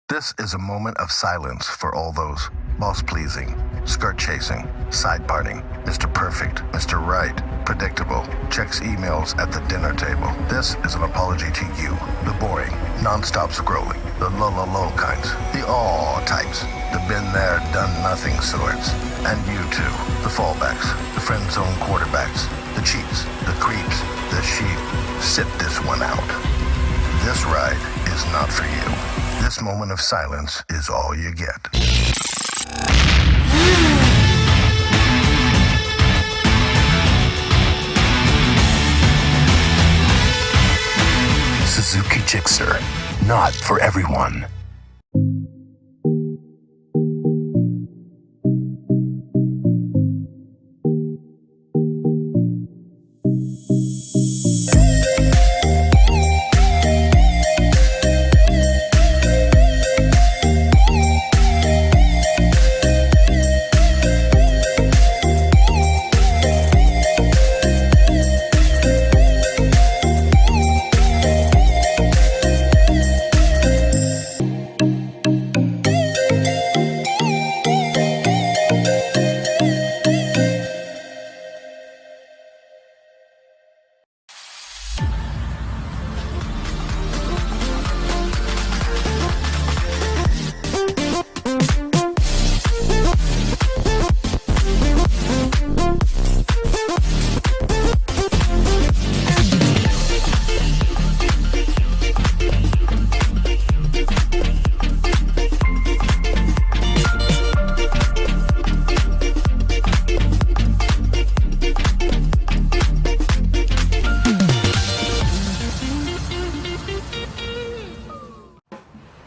This is a moment of silence for all those boss pleasing, skirt chasing, side parting, Mr. Perfect, Mr. Right, predictable, checks emails at the dinner table. This is an apology to you, the boring, non-stop scrolling, the low, low, low kinds, the all types, the been there, done nothing sorts, and you too, the fallbacks, the friend zone quarterbacks, the cheats, the creeps, the sheep. Sit this one out. This ride is not for you. This moment of silence is all you get. Suzuki Gixxer, not for everyone.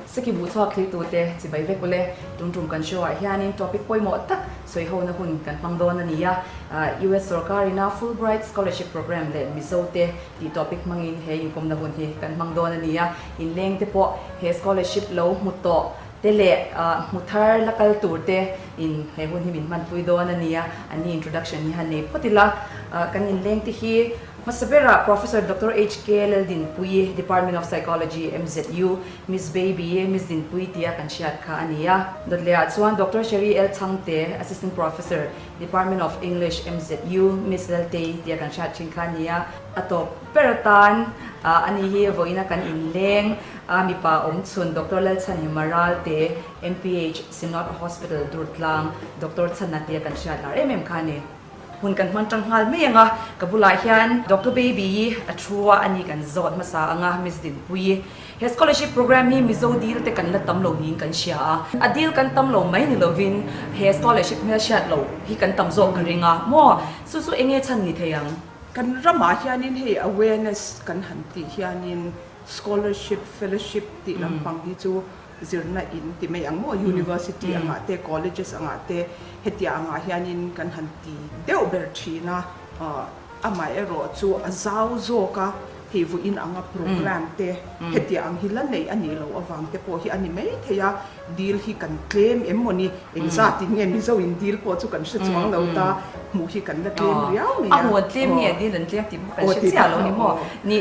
Seki buh chhuak thlirtute chibai vek ule, tun tum kan show ah hianin topic pawimawh tak sawi hona hun kan hmang dawn a ni a, US sorkarina Fulbright Scholarship Program leh Mizo te tih topic hmangin he inkawmna hun hi kan hmang dawn a ni a, inleng te pawh he scholarship lo hmu tawh te leh hmu thar la kal tur te in he hun hi min hmanpui dawn a ni a, an ni introduction hi han nei phawt ila, kan inleng te hi hmasa berah Professor Doctor HK Laldinpuii, Department of Psychology, MZU, Miss Baby, Miss Dinpuii tia kan hriat kha a ni a. Dawtlehah chuan Doctor Sherry L Chhangte, Assistant Professor, Department of English, MZU, Miss Laltei tia kan hriat thin kha a ni a. A tawp ber atan a ni hi vawiina kan inleng a, mipa awm chhun Doctor Lalchhanhima Ralte, MPH, Synod Hospital, Durtlang, Doctor Chhana tia kan hriat lar em em kha a ni. Hun kan hman tang nghal mai ang a, ka bulah hian Doctor Baby a thu a, ani kan zawt hmasa ang a, Miss Dinpuii. He scholarship program hi Mizo deal te kan la tam lo niin kan hria a, a deal kan tam lo mai ni lovin he scholarship hmelhriat lo hi kan tam zawk ka ring a maw? Chu chu enge chhan ni thei ang? Kan ramah hianin hei awareness kan han tih hianin scholarship, fellowship tih lampang hi chu zirna in ti mai ang maw? University angah te, colleges angah te hetiang angah hianin kan han ti deuh ber thin a, amaherawh chu a zau zawk a, hei vawiin anga program te hetiang ang hi la neih a nih loh avang te pawh hi a ni mai thei a, deal hi kan tlem em maw ni? Engzat in nge Mizo in deal pawh chu kan hre chuang lo ta, hmuh hi kan la tlem riau mai a. A hmuh an tlem nge deal an tlem tih pawh kan hre chiah lo ni maw? Ni,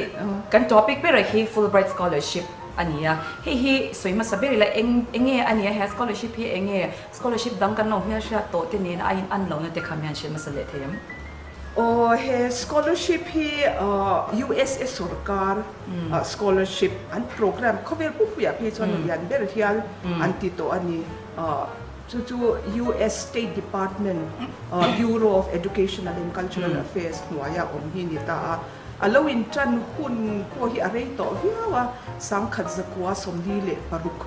kan topic berah hi Fulbright Scholarship a ni a, hei hi sawi hmasa ber ila eng enge a ni a, he scholarship hi enge scholarship dang kan lo hmelhriat tawh te nen a in an lohna te kha mi han hrilh hmasa leh thei em? Aw he scholarship hi USA sorkar scholarship an program khawvel pumpuiah phei chuan lian ber hial an ti tawh a ni. Chu chu US State Department Bureau of Educational and Cultural Affairs hnuaia awm hi ni ta a. A lo inṭan hun pawh hi a rei tawh viau a, 1946.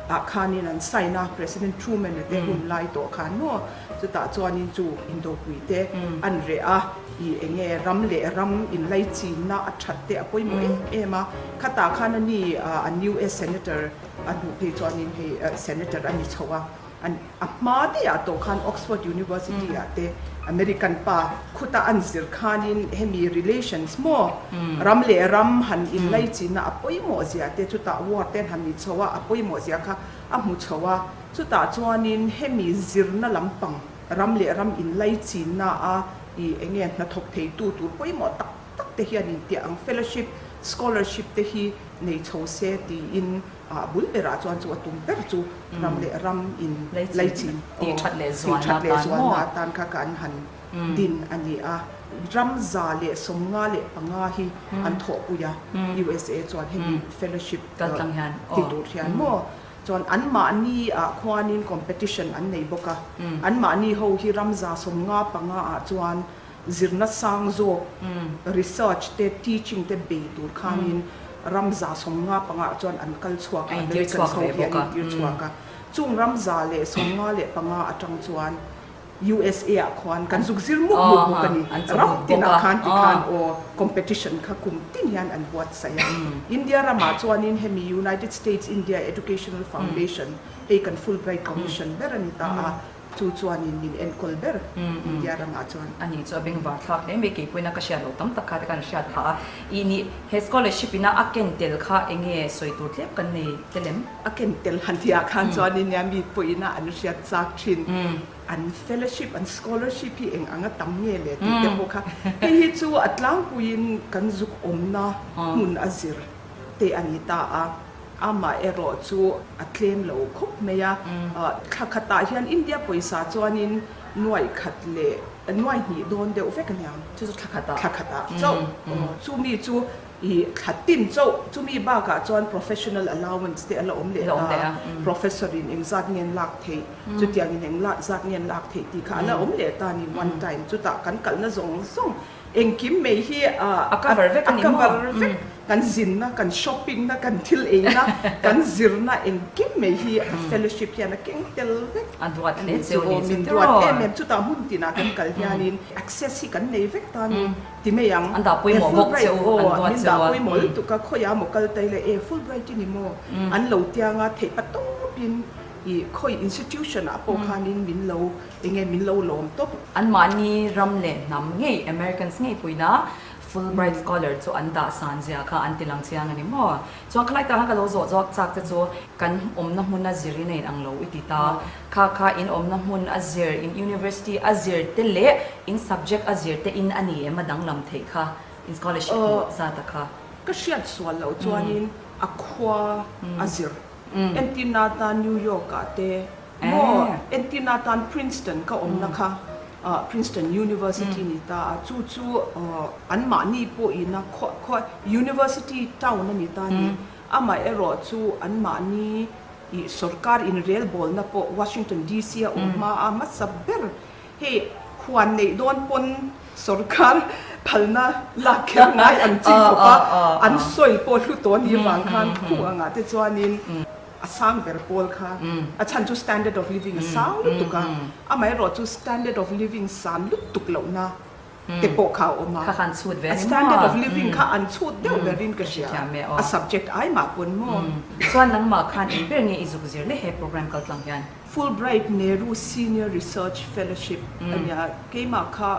ah khanin an sign a, President Truman a te hun lai tawh khan maw, chutah chuanin chu indopui te an reh a, i enge ram leh ram inlaichinna a that te a pawimawh em em a, khatah khan a ni an US Senator a hnuh phei chuanin hei Senator a ni chho a. An a hma daih ah tawh khan Oxford University ah te American pa khuta an zir khanin hemi relations maw ram leh ram han inlaichinna a pawimawh zia te chutah war te an han ni chho a, a pawimawh zia kha a hmu chho a, chutah chuanin hemi zirna lampang ram leh ram inlaichinna a i enge hnathawk theitu tur pawimawh tak tak te hian intiah ang fellowship, scholarship te hi nei chho se tiin A bul berah chuan chu a tum ber chu ram leh ram in laichin tih that leh zualna atan kha ka an han din a ni a. Ram 155 hi an thawhpui a, USA chuan hemi fellowship ti tur hian maw chuan anmahni ah khuanin competition an nei bawk a, anmahni ho hi ram 155 ah chuan Zirna sang zawk, research te, teaching te bei tur khanin ram 155 ah chuan an kal chhuak a, Americans ho hi an intir chhuak a. Chung ram 155 atang chuan USA ah khuan kan zuk zir mup mup bawk a ni. Ram tinah khan tikhan aw competition kha kum tin hian an buatsaih a. India ramah chuanin hemi United States India Educational Foundation hei kan Fulbright Commission ber a ni ta a. Chu chuanin min enkawl ber India ramah chuan. A nih chu a bengvar thlak hle mai, keipawhin a ka hriat loh tam tak kha te kan hriat phah a. I nih he scholarship ina a ken tel kha eng nge sawi tur tlem kan nei tel em? A ken tel han tihah khan chuanin nia mi pawhin a an hriat chak thin. An fellowship, an scholarship hi eng anga tam nge le tih te pawh kha. Hei hi chu a tlangpuiin kan zuk awmna hmun a zir te a ni ta a. Amah erawh chu a tlem lo khawp mai a, thla khatah hian India pawisa chuanin nuaih khat leh nuaih hnih dawn deuh vek a niang. Chu chu thla khatah. Thla khatah chauh. Chumi chu i thla tin chauh. Chumi bakah chuan professional allowance te a la awm leh ta. Professor in engzat nge an lak theih, chutiang in engzat nge an lak theih tih kha a la awm leh ta a ni one time. Chutah kan kalna zawng zawng Engkim mai hi a cover vek a ni maw? A cover vek. Kan zinna, kan shopping na, kan thil eina, kan zirna engkim mai hi fellowship hian a keng tel vek. A duat hle cheu ni chu tiraw? Min duat em em. Chutah hmun tinah kan kal hianin access hi kan nei vek ta ni ti mai ang. An dah pawimawh bawk cheu, an duat cheu a. Min dah pawimawh lutuk a, khawiah maw kal ta ila e Fulbright i ni maw? An lo tianga theih patawpin i khawi institution ah pawh khanin min lo Enge min lo lawm tawp? Anmahni ram leh hnam ngei, Americans ngei puina Fulbright Scholar chu an dah san zia kha an ti lang chiang a ni maw? Chuan khalai tak khan ka lo zawh zawk chak te chu kan awmna hmun a zir in a in ang lo i ti ta. Kha kha in awmna hmun a zir, in university a zir te leh in subject a zir te in a ni em a danglam theih kha in scholarship hmuh zat a kha. Ka hriat sual loh chuanin a khua a zir. Entirna atan New York ah te Maw, entirna atan Princeton ka awmna kha Princeton University ni ta a, chu chu anmahni pawhina khua University town a ni ta a ni. Amaherawh chu anmahni ih sorkar inrelbawlna pawh Washington DC a awm hma a hmasa ber hei huan neih dawn pawn sorkar phalna lak kher ngai ang chi khawp a, an soil pawh hlu tawh a nih vang khan khu angah te chuanin A sang ber pawl kha a chhan chu standard of living a sang lutuk a, amaherawh chu standard of living san lutuk lohna te pawh kha a awm a, a standard of living kha an chhut deuh berin ka hria, a subject ai mah pawn maw. Chuan nangmah khan eng ber nge i zuk zir leh he program kal tlang hian? Fulbright Nehru Senior Research Fellowship a nia, keimah kha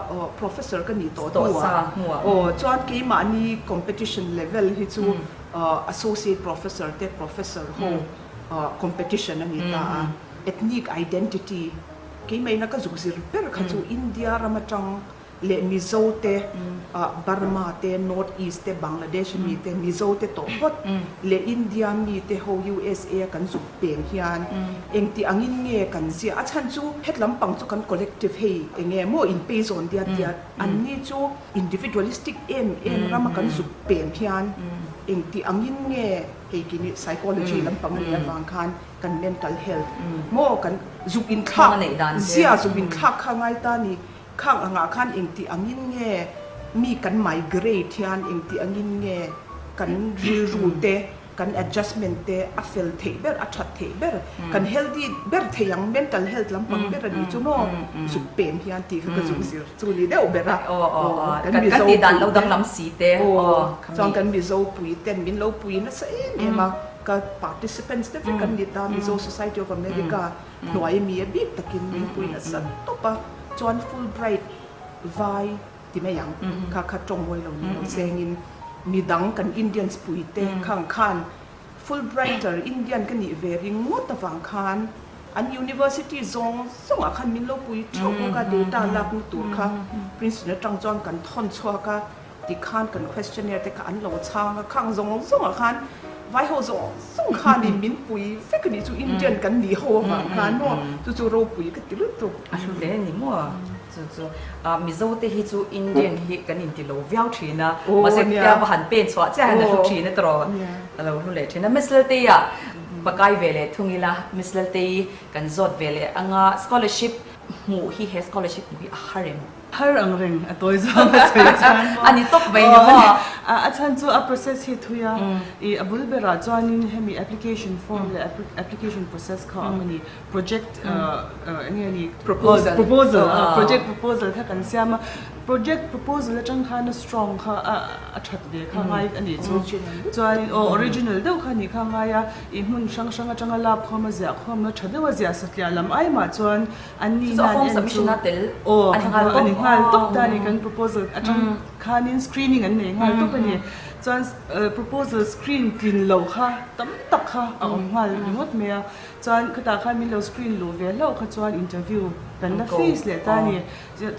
professor ka nih tawh hnuah aw chuan keimahni competition level hi chu Associate Professor te Professor ho competition a ni ta a, Ethnic Identity keimahina ka zuk zir ber kha chu India ram atang leh Mizo te, Burma te, North East te, Bangladesh mi te, Mizo te tawh phawt leh India mi te ho USA a kan zuk peng hian engti angin nge kan ziah a chhan chu het lampang chu kan collective hei enge maw inpeizawn diat diat anni chu Individualistic em em rama kan zuk pem hian engti angin nge hei kini psychology lampang a nih avang khan kan mental health maw kan zuk inthlak zia zuk inthlak kha ngai ta ni khang angah khan engti angin nge mi kan migrate hian engti angin nge kan rilru te. kan adjustment te a fel theih ber, a that theih ber, kan healthy ber thei ang, mental health lampang ber a nih chu maw zuk pem hian tih kha ka zuk zir chu ni deuh ber a. Aw kan Mizo pui te aw chuan kan Mizo pui ten min lo pui nasa em em a, ka participants te vek an ni ta, Mizo Society of America hnuai mi a bik takin min pui nasa tawp a, chuan Fulbright vai ti mai ang, kha kha tawngmawi lo ni lo chengin midang kan Indians pui te khang khan Fulbrighter Indian ka nih ve ringawt avang khan an university zawng zawngah khan min lo pui theuh bawk a, data lakna tur kha Princeton atang chuan kan thawn chhuak a, tikhan kan questionnaire te kha an lo chhang a, khang zawng zawngah khan vai ho zawng zawng khanin min pui vek a nih chu Indian kan nih ho avang khan maw chu chu ropui ka ti lutuk. A hlu hle a ni maw? Chu chu Mizo te hi chu Indian hi kan inti lo viau thin a, mahse tia va han pen chhuah chiah hian a hlu thin a tawrh a lo hlu leh thin a. Miss Laltei ah pakai ve leh thung ila, Miss Laltei kan zawt ve leh anga scholarship hmuh hi he scholarship hmuh hi a har em? Har ang reng a tawi zawng a sawi chuan maw? A ni tawp mai ni maw? A chhan chu a process hi thui a, i a bul berah chuanin hemi application form leh application process kha a awm a ni. Project eng nge ni? Proposal. Proposal project proposal kha kan siam a, project proposal atang khan a strong kha a that ve kha ngai a nih chu. Chuan aw original deuh kha nih kha ngai a, i hmun hrang hrang atanga lak khawm a ziah khawm a tha deuh a ziah satliah lam ai mah chuan an ni nan en chu aw a ni nghal tawp ta a ni kan proposal atang khanin screening an nei nghal tawp a ni. Chuan proposal screen tlin loh kha tam tak kha a awm nghal ringawt mai a. Chuan khutah khan min lo screen luh ve hlauh kha chuan interview kan la face leh ta a ni.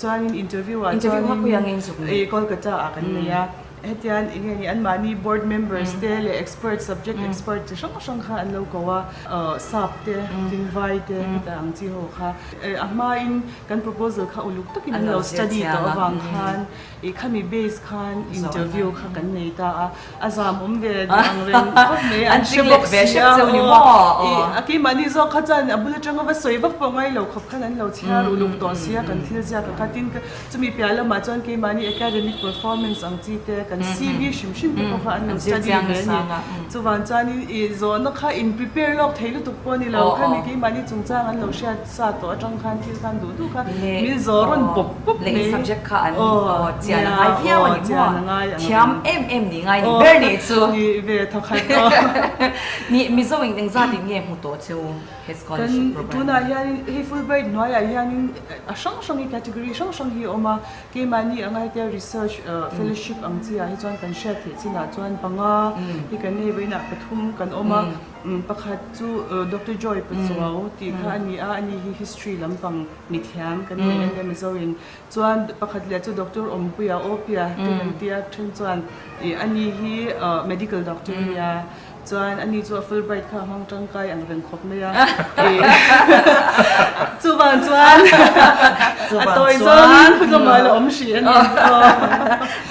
Chuanin interview ah chuanin ih Kolkata ah kan nei a. Hetian eng nge ni anmahni board members te leh expert subject expert chi hrang hrang kha an lo ko a. Sap te, tin vai te khata ang chi ho kha. A hmain kan proposal kha uluk takin an lo study tawh avang khan ih khami base khan interview kha kan nei ta a. A zam awm ve duh ang reng khawp mai an hre bawk si a aw ih a keimahni zawk kha chuan a bul atanga va sawi vak pawh ngai lo khawp khan an lo chhiar uluk tawh si a kan thil ziak a kha tin chumi piah lamah chuan keimahni academic performance ang chi te kan CV hrim hrim te pawh kha an lo study ve a ni chuvang chuanin ih zawhna kha in prepare lawk thei lutuk pawh a ni lo khami keimahni chungchang an lo hriat Sa tawh atang khan thil khan duh duh kha min zawh rawn pawp pawp mai. Leh subject kha an chian a ngai viau a ni maw? Thiam em em ni ngai ni ber nih chu. Ni ve thawkhat aw. Ni Mizo in engzat in nge hmu tawh chu he scholarship program? Tunah hian hei Fulbright hnuaiah hianin a hrang hrang hi category hrang hrang hi a awm a. Keimahni anga hetia research fellowship ang chi ah hi chuan kan hriat theih chinah chuan panga hi kan nei vawiinah pathum kan awm a. Pakhat chu Doctor Joy Pachuau tih kha a ni a, ani hi history lampang mithiam kan nei a nia Mizoin. Chuan pakhat leh chu Doctor Awmpuia Awpia te kan tia then chuan ih ani hi medical doctor a nia. Chuan ani chu a Fulbright kha a hmang tangkai ang reng khawp mai a. Chuvang chuan a tawi zawngin khawtlawmah la awm hrih a ni.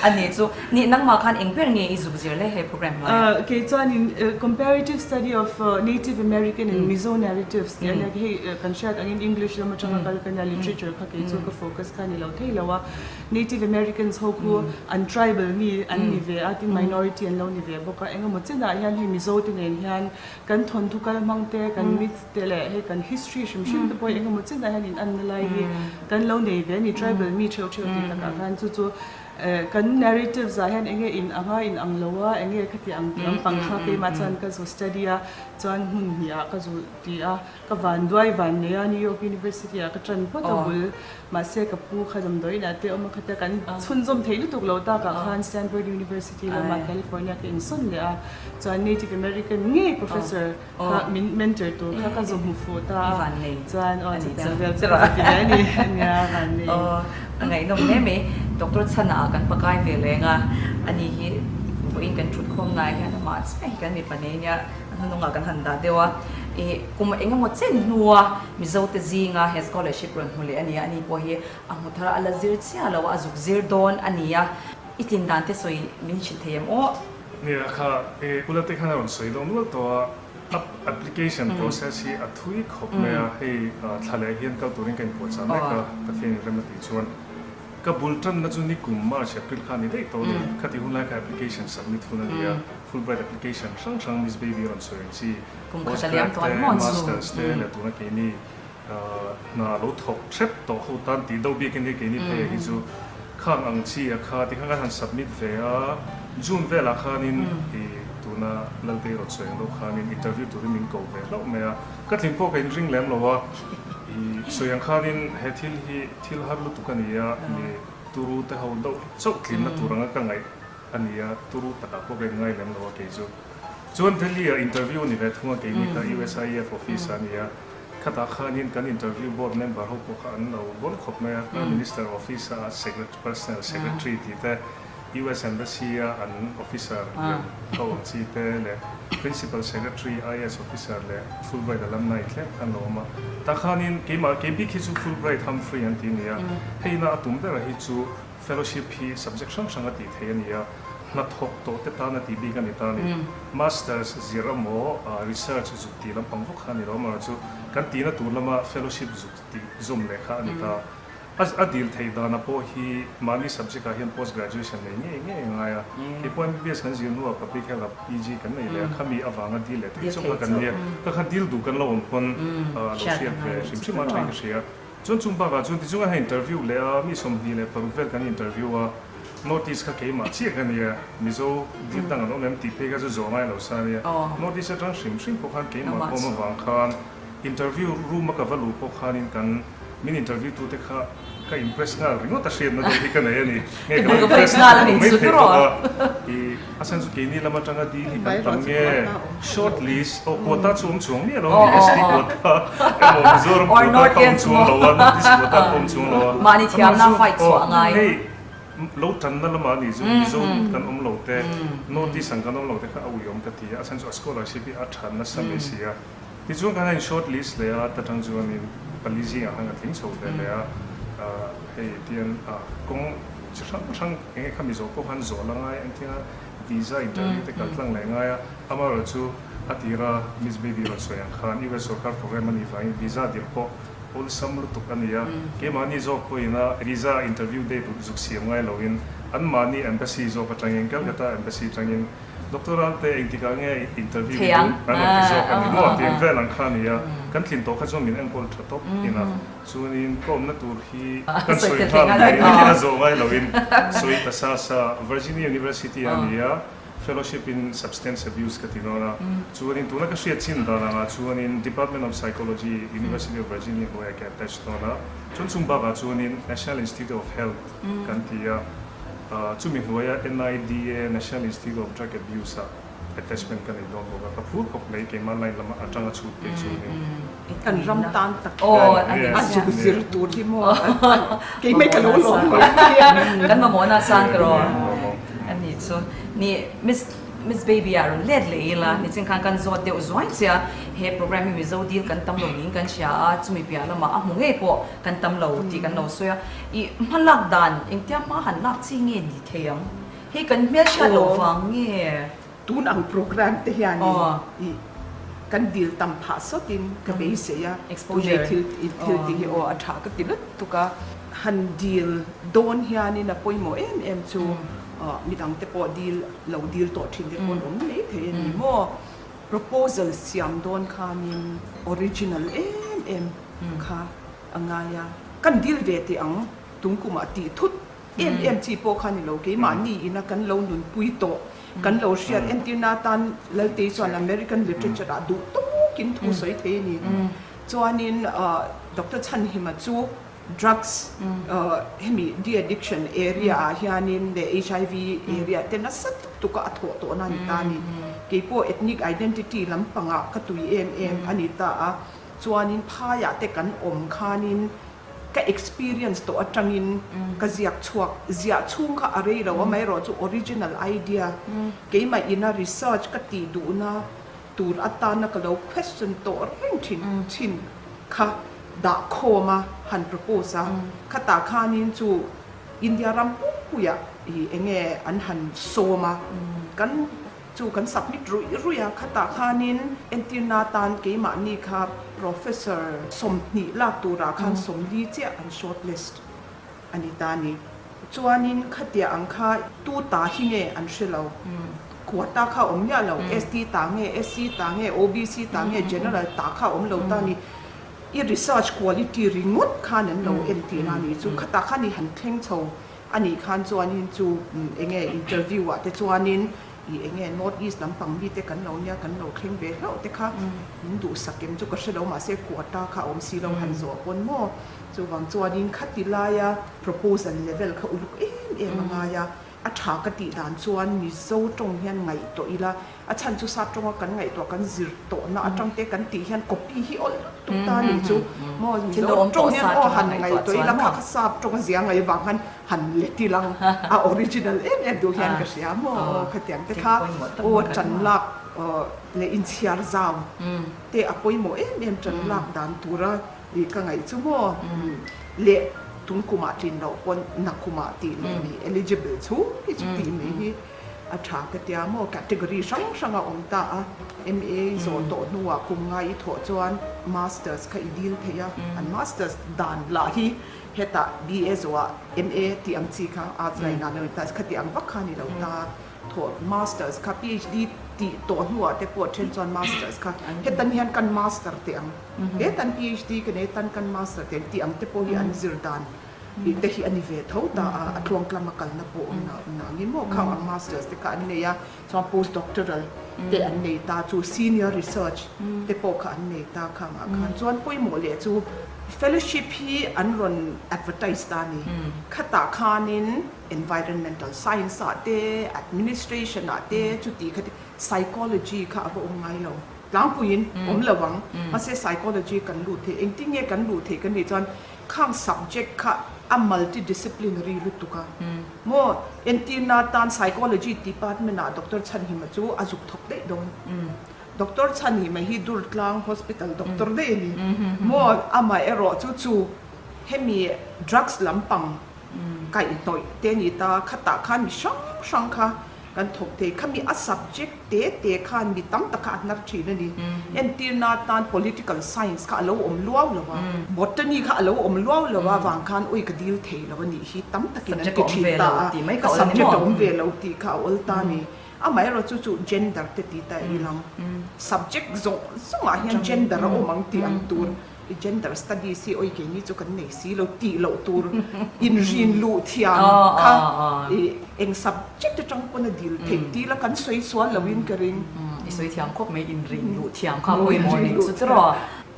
Ani chu Nih nangmah khan eng ber nge i zuk zir le he program hnuaiah? Kei chuanin Comparative Study of Native American and Mizo Narratives tih a nia, hei kan hriat angin English lam atanga kal ka nia, literature kha kei chu ka focus kha ni lo thei lo a. Native Americans ho khu an tribal mi an ni ve a, tin minority an lo ni ve bawk a, engemaw chinah hian hei Mizo te nen hian kan thawnthu kal hmang te, kan myth te leh hei kan history hrim hrim te pawh hi engemaw chinah hian in anna lai hi kan lo nei ve a ni, tribal mi theuh theuh tih takah khan chu chu Kan narratives ah hian enge in anga in ang lo a, enge khati ang tih lampang kha keimah chuan ka zu study a, chuan hmun hnih ah ka zu ti a, ka van duai van nei a, New York University ah ka tan phawt a bul, mahse ka pu kha damdawiin ah te awm a khatia kan chhunzawm theih lutuk lo tak ah khan Stanford University lamah California ka insawn leh a, chuan Native American ngei professor kha min mentor tur kha ka zu hmu fuh ta a, chuan aw chutiang vel chu ka zu ti ve a ni, nia van nei. Aw a ngaihnawm hle mai, Doctor Chhana ah kan pakai ve leng a, ani hi vawiin kan thut khawm lai hian amah chiah hi kan mipa nei nia, a hnunungah kan han dah deuh a, ih kum eng emaw chen hnua Mizo te zinga he scholarship rawn hmu leh a ni a, ani pawh hi a hmu thar a, a la zir chiah lo a, a zuk zir dawn a ni a, i tlin dan te sawi min hrilh thei em aw? Nia kha e ula te khan a rawn sawi dawn nual tawh a, app application process hi a thui khawp mai a, hei thla leh hian kal turin ka inpuahchah mek a, Pathian in rem a tih chuan. Ka bul tanna chu nikum March April kha a ni daih tawh a ni. Khati hun lai kha application submit hun a ni a, Fulbright application hrang hrang Miss Baby a rawn sawi ang chi, postgrad te, masters te leh tuna keini hna lo thawk hrep tawh ho tan tih deuh bikin hei keini phei ah hi chu khang ang chi a kha tikhan kan han submit ve a, June velah khanin i tuna Laltei rawn sawi ang deuh khanin interview turin min ko ve hlauh mai a, ka tling pawh ka inring lem lo a, i sawi ang khanin he thil hi thil har lutuk a ni a, mi turu te ho deuh chauh tlinna tur anga ka ngaih a ni a, turu takah pawh ka inngai lem lo a kei chu. Chuan Delhi ah interview a ni ve thung a, keini kha USIF office ah a ni a, khatah khanin kan interview board member ho pawh kha an lo bawn khawp mai a, Prime Minister office a personal secretary tih te, US Embassy a an officer lian ho ang chi te leh Principal Secretary, IAS officer leh Fulbright alumni thleng kha an lo awm a. Tah khanin keimah kei bik hi chu Fulbright Humphrey an ti a ni a, hei ina a tum bera hi chu Fellowship hi subject hrang hrang a tih theih a ni a, hnathawk tawh te tan a tih bik a ni ta a ni. Masters zir emaw research zuk tih lampang vawk kha a ni lo, amaherawhchu chu kan tihna tur lama fellowship zuk tih zawm leh kha a ni ta. A dil theih dana pawh hi mahni subject ah hian post graduation nei ngei ngei a ngai a, kei pawh MBBS kan zir hnuah public health ah PG kan nei leh a, khami avanga dil leh theih chauh kha kan nia, ka kha dil duh kan lo awm pawn lo hriat ve hrim hrim a thain ka hria. Chuan chung bakah chuan tichung a interview leh a, mi 25 vel kan interview a, North East kha keimah chiah ka nia, Mizo dil dang an awm em tih phei kha chu zawh ngai lo sa ania, North East atang hrim hrim pawh khan keimah ka awm avang khan interview room a ka va luh pawh khanin kan min interview tute kha ka impress nghal ringawt a hriatna deuh hi ka nei a ni, nge ka lo impress mai thei bawk a, i a chhan chu keini lam atanga dil hi kan tam nge short list aw quota chu awm chuang miah lo a ni ST quota emaw Mizoram quota kha awm chuang lo a North East quota pawh awm chuang lo a amaherawhchu aw hei lo tanna lamah a ni chu Mizo kan awm lo te North East ang kan awm lo te kha a uiawm ka ti a a chhan chu a scholarship hi a tha nasa mai si a. Tichuan kan han short list leh a, ta tang chuanin pali zingah khan ka tling chho ve leh a, hei tian kawng chi hrang hrang eng nge khami zawh pawh khan zawh la ngai an tia, visa interview te kal tlang leh ngai a, amaherawh chu a tira Miss Baby rawn sawi ang khan US sorkar program a nih vangin visa dil pawh awlsam lutuk a ni a, keimahni zawk pawhin a visa interview date zuk siam ngai loin anmahni embassy zawk atangin Calcutta embassy atangin Doctor Ralte engtikah nge interview hi duh an rawn ti zawk a ni maw tih ang vel ang kha a ni a, kan tlin tawh kha chuan min enkawl tha tawp thin a, chuanin ka awmna tur hi kan sawi nghal mai a, a zawh ngai loin sawi ta sa sa, Virginia University a ni a, Fellowship in Substance Abuse ka ti dawn a, chuanin tuna ka hriat chin dan angah chuanin Department of Psychology, University of Virginia hnuaiah ka attach dawn a, chuan chung bakah chuanin National Institute of Health kan ti a, Chumi hnuaia NIDA, National Institute of Drug Abuse, ah attachment ka nei dawn bawk a, ka phur khawp mai keimah line lama atanga chhut phei chuanin. Kan ram tan tak hian a zuk zir tur hi maw keimah ka lo lawm mai nia. Kan mamawhna sang ka rawn a nih chu. Ni Miss Miss Baby ah rawn let leh ila, nichin khan kan zawt deuh zuai che a, he program hi Mizo dil kan tam lo niin kan hria a, chumi piah lamah a hmu ngei pawh kan tam lo tih kan lo sawi a. I hma lak dan engtia hma han lak chi nge ni thei ang? Hei kan hmelhriat loh vang nge? Tun ang program te hianin i kan dil tam phah sawtin ka beisei a, tunei thil thil tih hi aw a tha ka ti lutuk a. Han dil dawn hianin a pawimawh em em chu midang te pawh dil lo dil tawh thin te pawh an awm mai thei a ni maw? Proposal siam dawn khanin original em em kha a ngai a, kan dil ve teh ang, tungkumah tih thut em em chi pawh kha ni lo, keimahni ina kan lo nunpui tawh, kan lo hriat entirna atan Laltei chuan American literature ah duh tawkin thu sawi thei a ni. Chuanin Doctor Chhanhima chu drugs hemi de-addiction area ah hianin leh HIV area te nasa tuk tuka a thawh tawhna a ni ta a ni. Keipawh ethnic identity lampangah ka tui em em a ni ta a. Chuanin phaiah te kan awm khanin ka experience tawh atangin ka ziak chhuak, ziah chhung kha a rei lo amaherawh chu original idea keimah ina research ka tih duhna tur atana ka lo question tawh reng thin thin kha dah khawm a han propose a, khatah khanin chu India ram pumpuiah ih enge an han sawm a kan Chu kan submit ruih ruih a, khatah khanin entirna atan keimahni kha Professor 20 lak turah khan 40 chiah an short list a ni ta a ni. Chuanin khatia ang kha tu ta hi nge an hre lo. Quota kha awm miah lo, ST ta nge, SC ta nge, OBC ta nge, General ta kha awm lo ta ni. I research quality ringawt khan an lo en tihna a nih chu. Khatah khan i han thleng chho a nih khan chuanin chu eng nge interview ah te chuanin i eng nge North East lampang mite kan lo nia kan lo thleng ve hlauh te kha min duhsak em chu ka hre lo mahse quota kha a awm si lo han zawh pawn maw. Chuvang chuanin khati laia proposal level kha uluk em em a ngai a, a tha ka tih dan chuan Mizo tawng hian ngaihtuah ila, a chhan chu sap tawnga kan ngaihtuah kan zir tawhna atang te kan tih hian copy hi awlh lutuk ta a nih chu maw, Mizo tawng hian aw han ngaihtuah ila kha kha sap tawng a zia ngaih vang khan han let ilang a original em em duh hian ka hria maw khatiang te kha aw tan lak leh inchhiar zau te a pawimawh em em tan lak dan tura I ka ngaih chu maw leh tum kumah tlin loh pawn na kumah tih leh mi eligible chhung hi chu tih mai hi a tha ka tia maw category hrang hrang a awm ta a MA zawh tawh hnuah kum ngai i thawh chuan masters kha i dil thei a an masters dan lah hi hetah BA zawhah MA tih ang chi kha arts line ah lo in ta khati ang vak kha a ni lo ta. Thawh masters kha PhD tih tawh hnuah te pawh then chuan masters kha hetan hian kan master teh ang hetan PhD ka nei tan kan master teh ang tih ang te pawh hi an zir dan tih te hi a ni ve tho ta a a tluangtlama kalna pawh awm na awm na angin maw khang ang masters te kha an nei a chuan post doctoral te an nei ta chu senior research te pawh kha an nei ta khang ah khan chuan pawimawh leh chu fellowship hi an rawn advertise ta a ni khatah khanin Environmental science ah te, administration ah te chuti khati psychology kha a va awm ngai lo. Tlangpuiin awm lo ang. Mahse psychology kan luh theih, engtin nge kan luh theih kan nih chuan khang subject kha a multidisciplinary lutuk a. Maw entirna tan psychology department ah Doctor Chhanhima chu a zuk thawk daih dawn. Doctor Chhanhima hi Durtlang hospital doctor daih a ni. Maw amaherawh chu chu hemi drugs lampang Kaihhnawih te ni ta, khatah khan mi hrang hrang kha kan thawk thei. Khami a subject te te khan mi tam tak kha a hnar thin a ni. Entirna atan political science kha a lo awm luau lo a, botany kha a lo awm luau lo a vang khan ui ka dil thei lo a nih hi tam takin an ti thin ta a, ka subject a awm ve lo tih kha a awl ta a ni. Amaherawh chu chu gender te ti ta ilang subject zawng zawngah hian gender a awm ang tih ang tur. I gender studies hi oi keini chu kan nei si lo tih loh tur inrin luh thiam kha i eng subject atang pawn a dil theih tih la kan sawi sual lo in ka ring. I sawi thiam khawp mai inrin luh thiam kha pawimawh nih chu tiraw.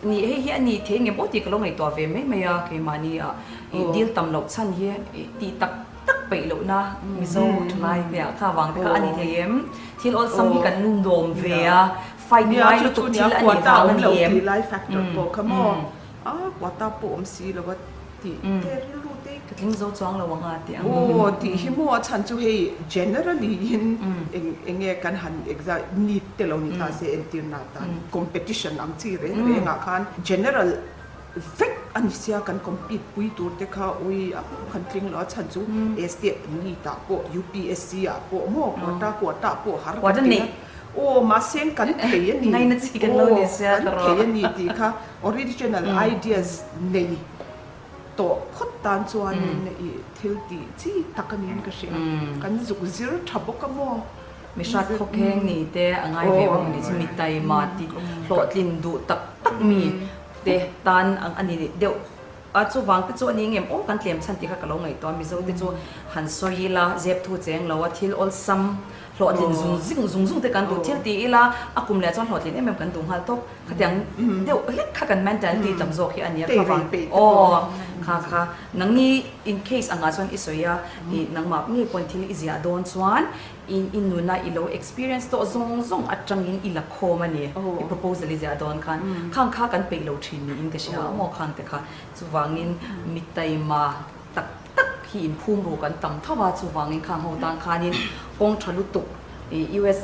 Ni hei hi a ni thei nge maw tih ka lo ngaihtuah ve mai mai a keimahni ah i dil tam loh chhan hi tih tak tak peih lohna Mizo thalai te ah kha vang te kha a ni thei em? Thil awlsam hi kan lawm ve a. Fight Nia ngai chu lutuk chu nia thil a nih quota vang a awm ni lo em? tih lai factor pawh kha maw a quota pawh awm si lo a tih te rilru te Ka tling zo chuang lo ang a tih ang. Aw tih hi maw a chhan chu hei generally in eng eng nge kan han exam neet te lo ni ta se entirna atan competition ang chi reng reng ah khan general vek a ni sia kan compete pui tur te kha ui a kan tling lo a chhan chu state neet ah pawh UPSC ah pawh maw quota quota pawh har kan ti a. Aw mahse kan thei a ni. Ngaina chi kan lo ni sia Aw kan thei a ni tih kha original ideas nei tawh phawt tan chuanin i thil tih chi tak a niin ka hria. Kan zuk zir tha bawk a maw? Mi hrat khawkheng ni te a ngai ve bawk a ni chu mi taima tih hlawhtlin duh tak tak mi te tan ang a ni deuh. A chuvang te chu a ni ngem aw kan tlem chhan tih kha ka lo ngaihtuah a Mizo te chu han sawi ila zep thu cheng lo a thil awlsam hlawhtlin zung zing zung zung te kan duh thil ti ila a kum leh chuan hlawhtlin em em kan duh nghal tawp khatiang deuh hlek kha kan mentality tam zawk hi a nia kha vang aw kha kha nangni in case angah chuan i sawi a i nangmah ngei pawhin thil i ziah dawn chuan I i nuna i lo experience tawh zawng zawng atangin i la khawm a ni. I proposal i ziah dawn khan khang kha kan peih lo thin niin ka hria a maw khang te kha. Chuvangin mi taima tak tak hi inphum ru kan tam tho a, chuvangin khang ho tan khanin kawng tha lutuk i US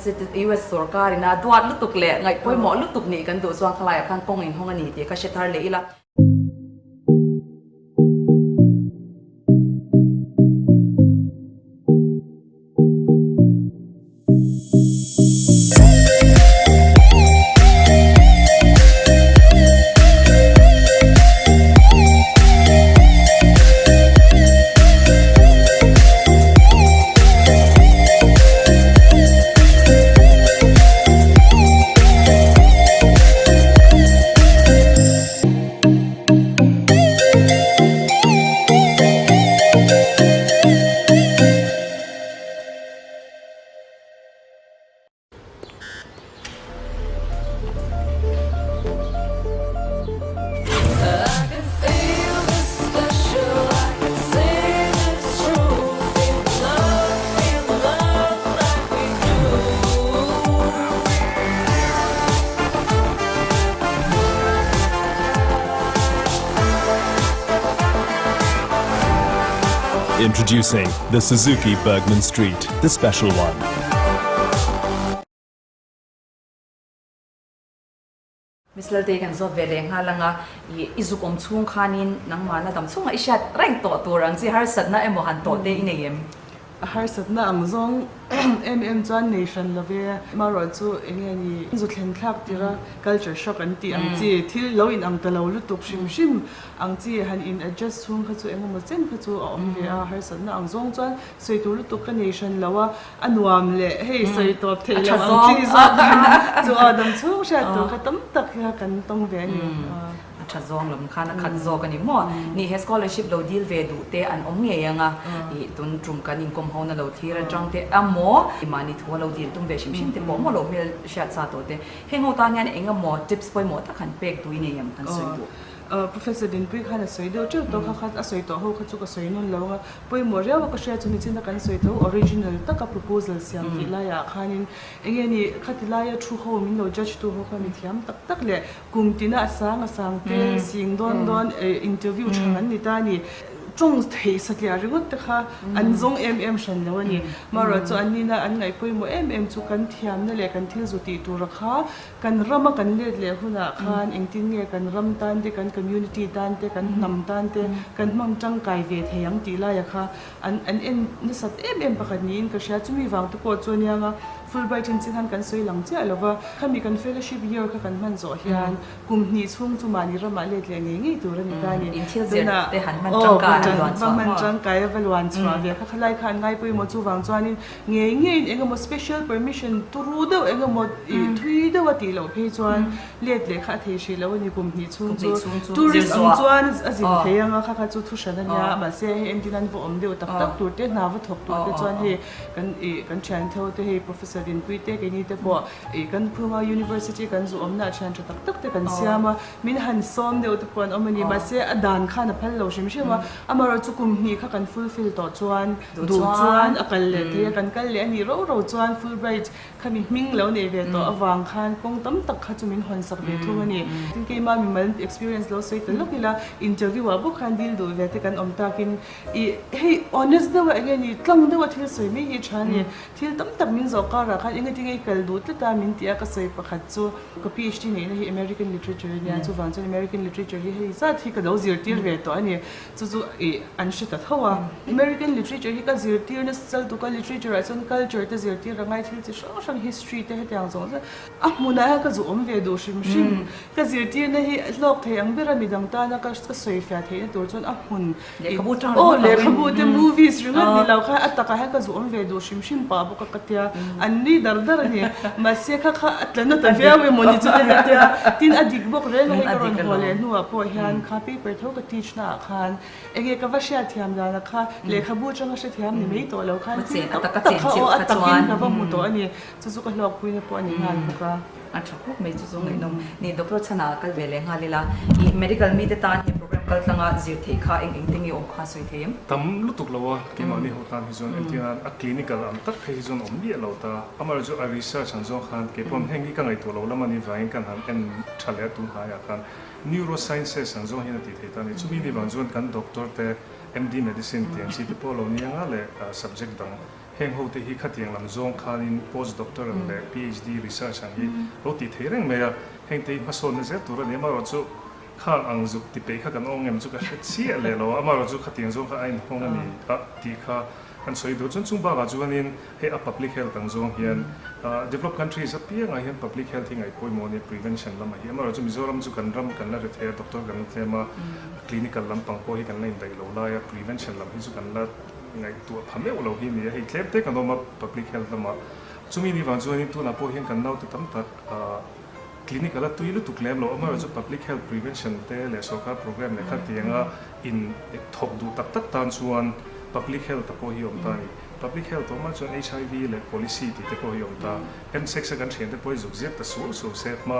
US sorkar ina duat lutuk leh ngaih pawimawh lutuk nih kan duh chuan khalaiah khan kawng inhawng a ni tih kha hre thar leh ila. Introducing the Suzuki Burgman Street, the special one. Miss Laltei kan zawt ve leh nghal ang a, i i zuk awm chhung khanin nangmahna dam chhungah i hriat reng tawh tur ang chi harsatna emaw han tawh te i nei em? A harsatna ang zawng em em chuan nei hran lo ve, marawh chu eng nge ni zu thlen thlak tir a culture shock an tih ang chi thil lo in ang ta lo lutuk hrim hrim ang chi han in adjust chhung kha chu eng emaw chen kha chu a awm ve a, harsatna ang zawng chuan Sawi tur lutuk ka nei hran lo a, a nuam leh hei sawi tawp theih loh ang chi zawk kha chu aw dam chhung hriat tur kha tam tak hi kan tawng ve a ni. A tha zawng lam khan a khat zawk a ni maw? Ni he scholarship lo deal ve duh te an awm ngei ang a, ih tun tum kan inkawm ho na lo thlir atang te emaw mahni thu a lo deal tum ve hrim hrim te pawh maw lo hmel hriat sa tawh te heng ho tan hian eng emaw tips pawimawh tak han pek duh i nei em kan sawi duh. Professor Dinpui khan a sawi deuh teuh tawh kha kha a sawi tawh ho kha chu ka sawi nawn lo ang a, Pawimawh riau a ka hria chu nichin a kan sawi tho original taka proposal siam tih laiah khanin enge ni khati laia thu ho min lo judge tu ho kha mi thiam tak tak leh kum tina a sang a sang te sing dawn dawn interview chhang an ni ta a ni. Tawng theih satliah ringawt te kha an zawng em em hran lo a ni. Marawh chu an nina an ngaih pawimawh em em chu kan thiamna leh kan thil zu tih tura kha Kan rama kan let leh hunah khan engtin nge kan ram tan te, kan community tan te, kan hnam tan te kan hmang tangkai ve thei ang tih laia kha an an en nasat em em pakhat niin ka hria. Chumi vang te pawh chu aniang a, Fulbright in chin han kan sawi lang chiah lo va, khami kan fellowship year kha kan hman zawh hian kum hnih chhung chu mahni ramah let leh ngei ngei tur a ni ta a ni. Tunah aw va hman tangkai a va luan chhuah ve kha khalai kha an ngai pawimawh chuvang chuanin Ngei ngeiin eng emaw special permission turu deuh eng emaw ih thui deuh a tih loh phei chuan let leh kha a thei hrih lo a ni kum hnih chhung chu tourist ang chuan a zin thei ang a kha kha chu thu hran a nia mahse hei entin an va awm deuh tak tak tur te hna va thawk tur te chuan hei kan ih kan thian tho te hei professor Dinpui te keini te pawh ih kan phunga university kan zu awmna ah thian tha tak tak te kan siam a min han sawm deuh te pawh an awm a ni mahse a dan khan a phal lo hrim hrim a amaherawhchu chu kum hnih kha kan fulfill tawh chuan Duh chuan a kal leh thei a, kan kal leh a nih ro ro chuan Fulbright khami hming lo nei ve tawh avang khan kawng tam tak kha chu min hawn sak ve thung a ni. Tin keimah mimal experience lo sawi ta lawk ila, interview ah bawk khan deal duh ve te kan awm takin ih hei honest deuh a eng nge ni tlang deuh a thil sawi mai hi tha a ni. Thil tam tak min zawh karah khan eng nge tinge i kal duh tlat a min ti a, ka sawi pakhat chu ka PhD neihna hi American Literature a nia, chuvang chuan American Literature hi hei zat hi ka lo zirtir ve tawh a ni. Chu chu ih an hre ta tho a. American literature hi ka zirtir nasa tuk a, literature ah chuan culture te zirtir a ngai thil chi hrang hrang history te hetiang zawng zawng a hmunah hian ka zu awm ve duh hrim hrim. Ka zirtirna hi hlawk thei ang ber a midang tana ka ka sawi fiah theihna tur chuan a hmun Lehkhabu tang aw ringawt lo in. lehkhabu te movies ringawt ni lo kha a takah hian ka zu awm ve duh hrim hrim pah bawk a ka tia an nui dar dar a ni. Mahse kha kha a tla na ta viau emaw ni chu te ka tia tin a dik bawk reng a hei ka rawn haw leh hnuah pawh hian kha paper tho ka teach na ah khan enge ka va hriatthiam dan a kha lehkhabu atanga hrethiam ni mai tawh lo khan thil tam tak kha aw a takin ka va hmu tawh a ni chu chu ka hlawkpui na pawh a ni nghal bawk a. A tha khawp mai chu chu ngaihnawm ni Doctor Chhana kal ve leh nghal ila i medical mite tan he program kal tlanga zir theih kha eng eng te nge awm kha sawi thei em? Tam lutuk lo a keimahni ho tan hi chuan entir nan a clinical ang tak phei hi chuan awm miah lo ta amaherawhchu a research ang zawng khan keipawn heng hi ka ngaihtuah lo lam a nih vangin kan han en tha leh a tun hnaiah khan Neurosciences ang zawng hian a tih theih ta a ni. Chumi ni vang chuan kan doctor te MD medicine tih ang chi te pawh lo ni anga leh subject dang heng ho te hi khatiang lam zawng khanin post doctoral leh PhD research ang hi lo tih theih reng mai a. Heng te hi hmasawnna zel tur a ni. Amaherawhchu khang ang zuk ti peih kha kan awng em chu ka hre chiah leh lo a. Amaherawhchu khatiang zawng kha a inhawng a ni a tih kha kan sawi duh. Chuan chung bakah chuanin Hei a public health ang zawng hian developed countries apiangah hian public health hi ngaih pawimawh a nia prevention lamah hi. Amaherawhchu Mizoram chu kan ram kan la ri thei a, doctor kan la tlem a, clinical lampang pawh hi kan la indaih lo lai a, prevention lam hi chu kan la ngaihtuah pha meuh lo hi a ni a. Hei tlem te kan awm a public health lamah. Chumi ni vang chuanin tunah pawh hian kan naute tam tak clinical a tui lutuk lem lo. Amaherawhchu public health prevention te leh sorkar program leh khatianga in thawk duh tak tak tan chuan public health a pawh hi awm ta a ni. Public health awm ah chuan HIV leh policy tih te pawh hi awm ta. Msex a kan thian te pawh hi zuk ziak ta suau suau se hma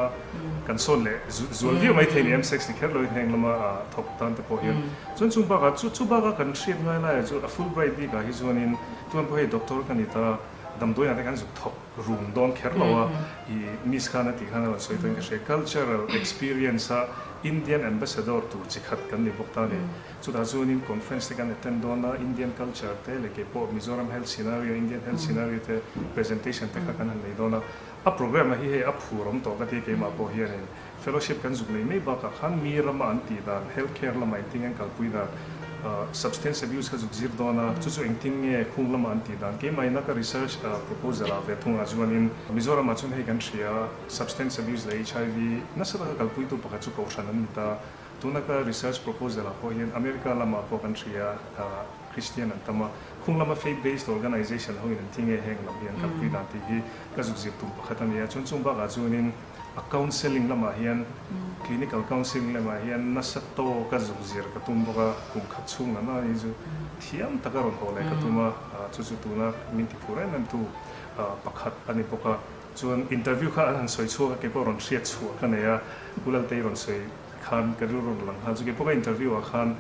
kan sawn leh zual viau mai thei ni msex ni kher lo in heng lama thawk tan te pawh hian. Chuan chung bakah chu chu baka kan hriat ngai laiah chu a Fulbright bikah hi chuanin tuan pawh hei doctor ka ni ta damdawiah te khan zuk thawk rum dawn kher lo a i miss khan a tih khan a rawn sawi tawhin ka hria cultural experience a. Indian Ambassador tur chi khat kan ni bawk ta a ni. Chutah chuanin conference te kan attend dawn a, Indian culture te leh kei pawh Mizoram health scenario, Indian health scenario te presentation te kha kan han nei dawn a. A programme hi hei a phur awm tawh ka ti keimah pawh hianin fellowship kan zuk nei mai bakah khan mi rama an tih dan, health care lama engtin nge an kalpui dan, substance abuse kha zuk zir dawn a, chu chu engtin nge khung lama an tih dan keimah ina ka research proposal ah ve thungah chuanin Mizoramah chuan hei kan hria substance abuse leh HIV nasa taka kalpuitu pakhat chu kohhran an ni ta. Tuna ka research proposal ah pawh hian America lamah pawh kan hria Christian an tam a, khung lama faith based organization ho in an thi nge heng lam hi an kalpui dan tih hi ka zuk zir tum pakhat a ni a. Chuan chung bakah chuanin a counselling lamah hian clinical counselling lamah hian nasa tawka zuk zir ka tum bawk a, kum khat chhung lam a ni chu thiam taka rawn haw leh ka tum a, chu chu tuna min ti phur em em tu pakhat a ni bawk a. Chuan interview kha an han sawi chhuak a, keipawh rawn hriat chhuah ka nei a, Pu Laltei rawn sawi khan ka rilru rawn lang nghal chu keipawh ka interview ah khan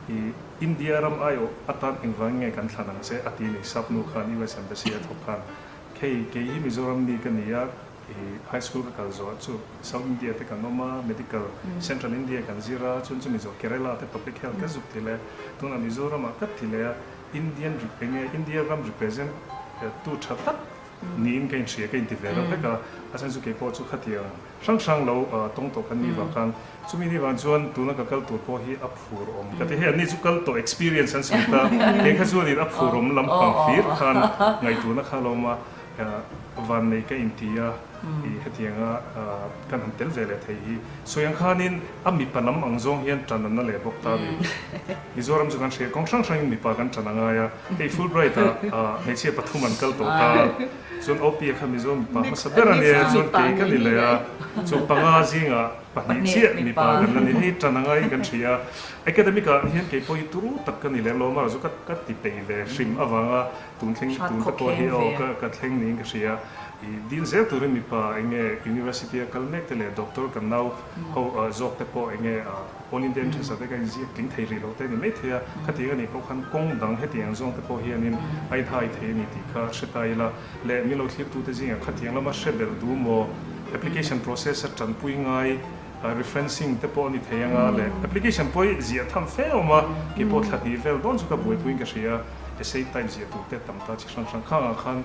i India ram aiawh atan engvang nge kan thlan ang che a ti ni sap nu khan US Embassy a thawk khan hei kei hi Mizoram mi ka ni a i high school ka kal zawh chu South India te kan awm a medical Central India kan zir a chuan chumi zawh Kerala te public health ka zuk ti leh tunah Mizoram ah ka ti leh a Indian enge India ram represent tu tha tak niin ka inhria ka inti ve lo vek a, a chhan chu keipawh chu khatiang hrang hrang lo tawng tawh kan nih vang khan chumi ni vang chuan tuna ka kal tur pawh hi a phur awm ka ti. Hei anni chu kal tawh experience an sawi ta, kei kha chuanin a phur awm lampang hlir khan ngaihtuahna kha lo awm a, vannei ka inti a, i hetianga kan han tel ve leh thei hi sawi ang khanin a mipa lam ang zawng hian tan an na leh bawk ta a ni. Mizoram chu kan hria kawng hrang hrangin mipa kan tan a ngai a. Hei Fulbright ah hmeichhia pathum an kal tawh ta, chuan OP-a kha Mizo mipa hmasa ber a nia, chuan kei ka ni leh a, chu panga zingah pahnih chiah mipa kan la ni. Hei tan a ngaiin kan hria a, academic ah hian kei pawh hi turu tak ka ni lem lo, amaherawhchu ka ka ti peih ve hrim avanga tun thleng tun te pawh hi aw ka ka thleng niin ka hria. I dil zel turin mipa eng nge university a kal mek te leh doctor kan nau ho zawk te pawh eng nge All India Entrance ah te ka inziak tling thei rih lo te a ni maithei a, khatiang a nih pawh khan kawng dang hetiang zawng te pawh hianin a inhai thei a ni tih kha hre ta ila leh min lo thlirtute zingah khatiang lama hre belh duh maw application process a tanpui ngai referencing te pawh a ni thei anga leh application pawh hi ziah tham fe a awm a, kei pawh thla hnih vel dawn chu ka buaipuiin ka hria a, essay type ziah tur te tam ta chi hrang hrang khangah khan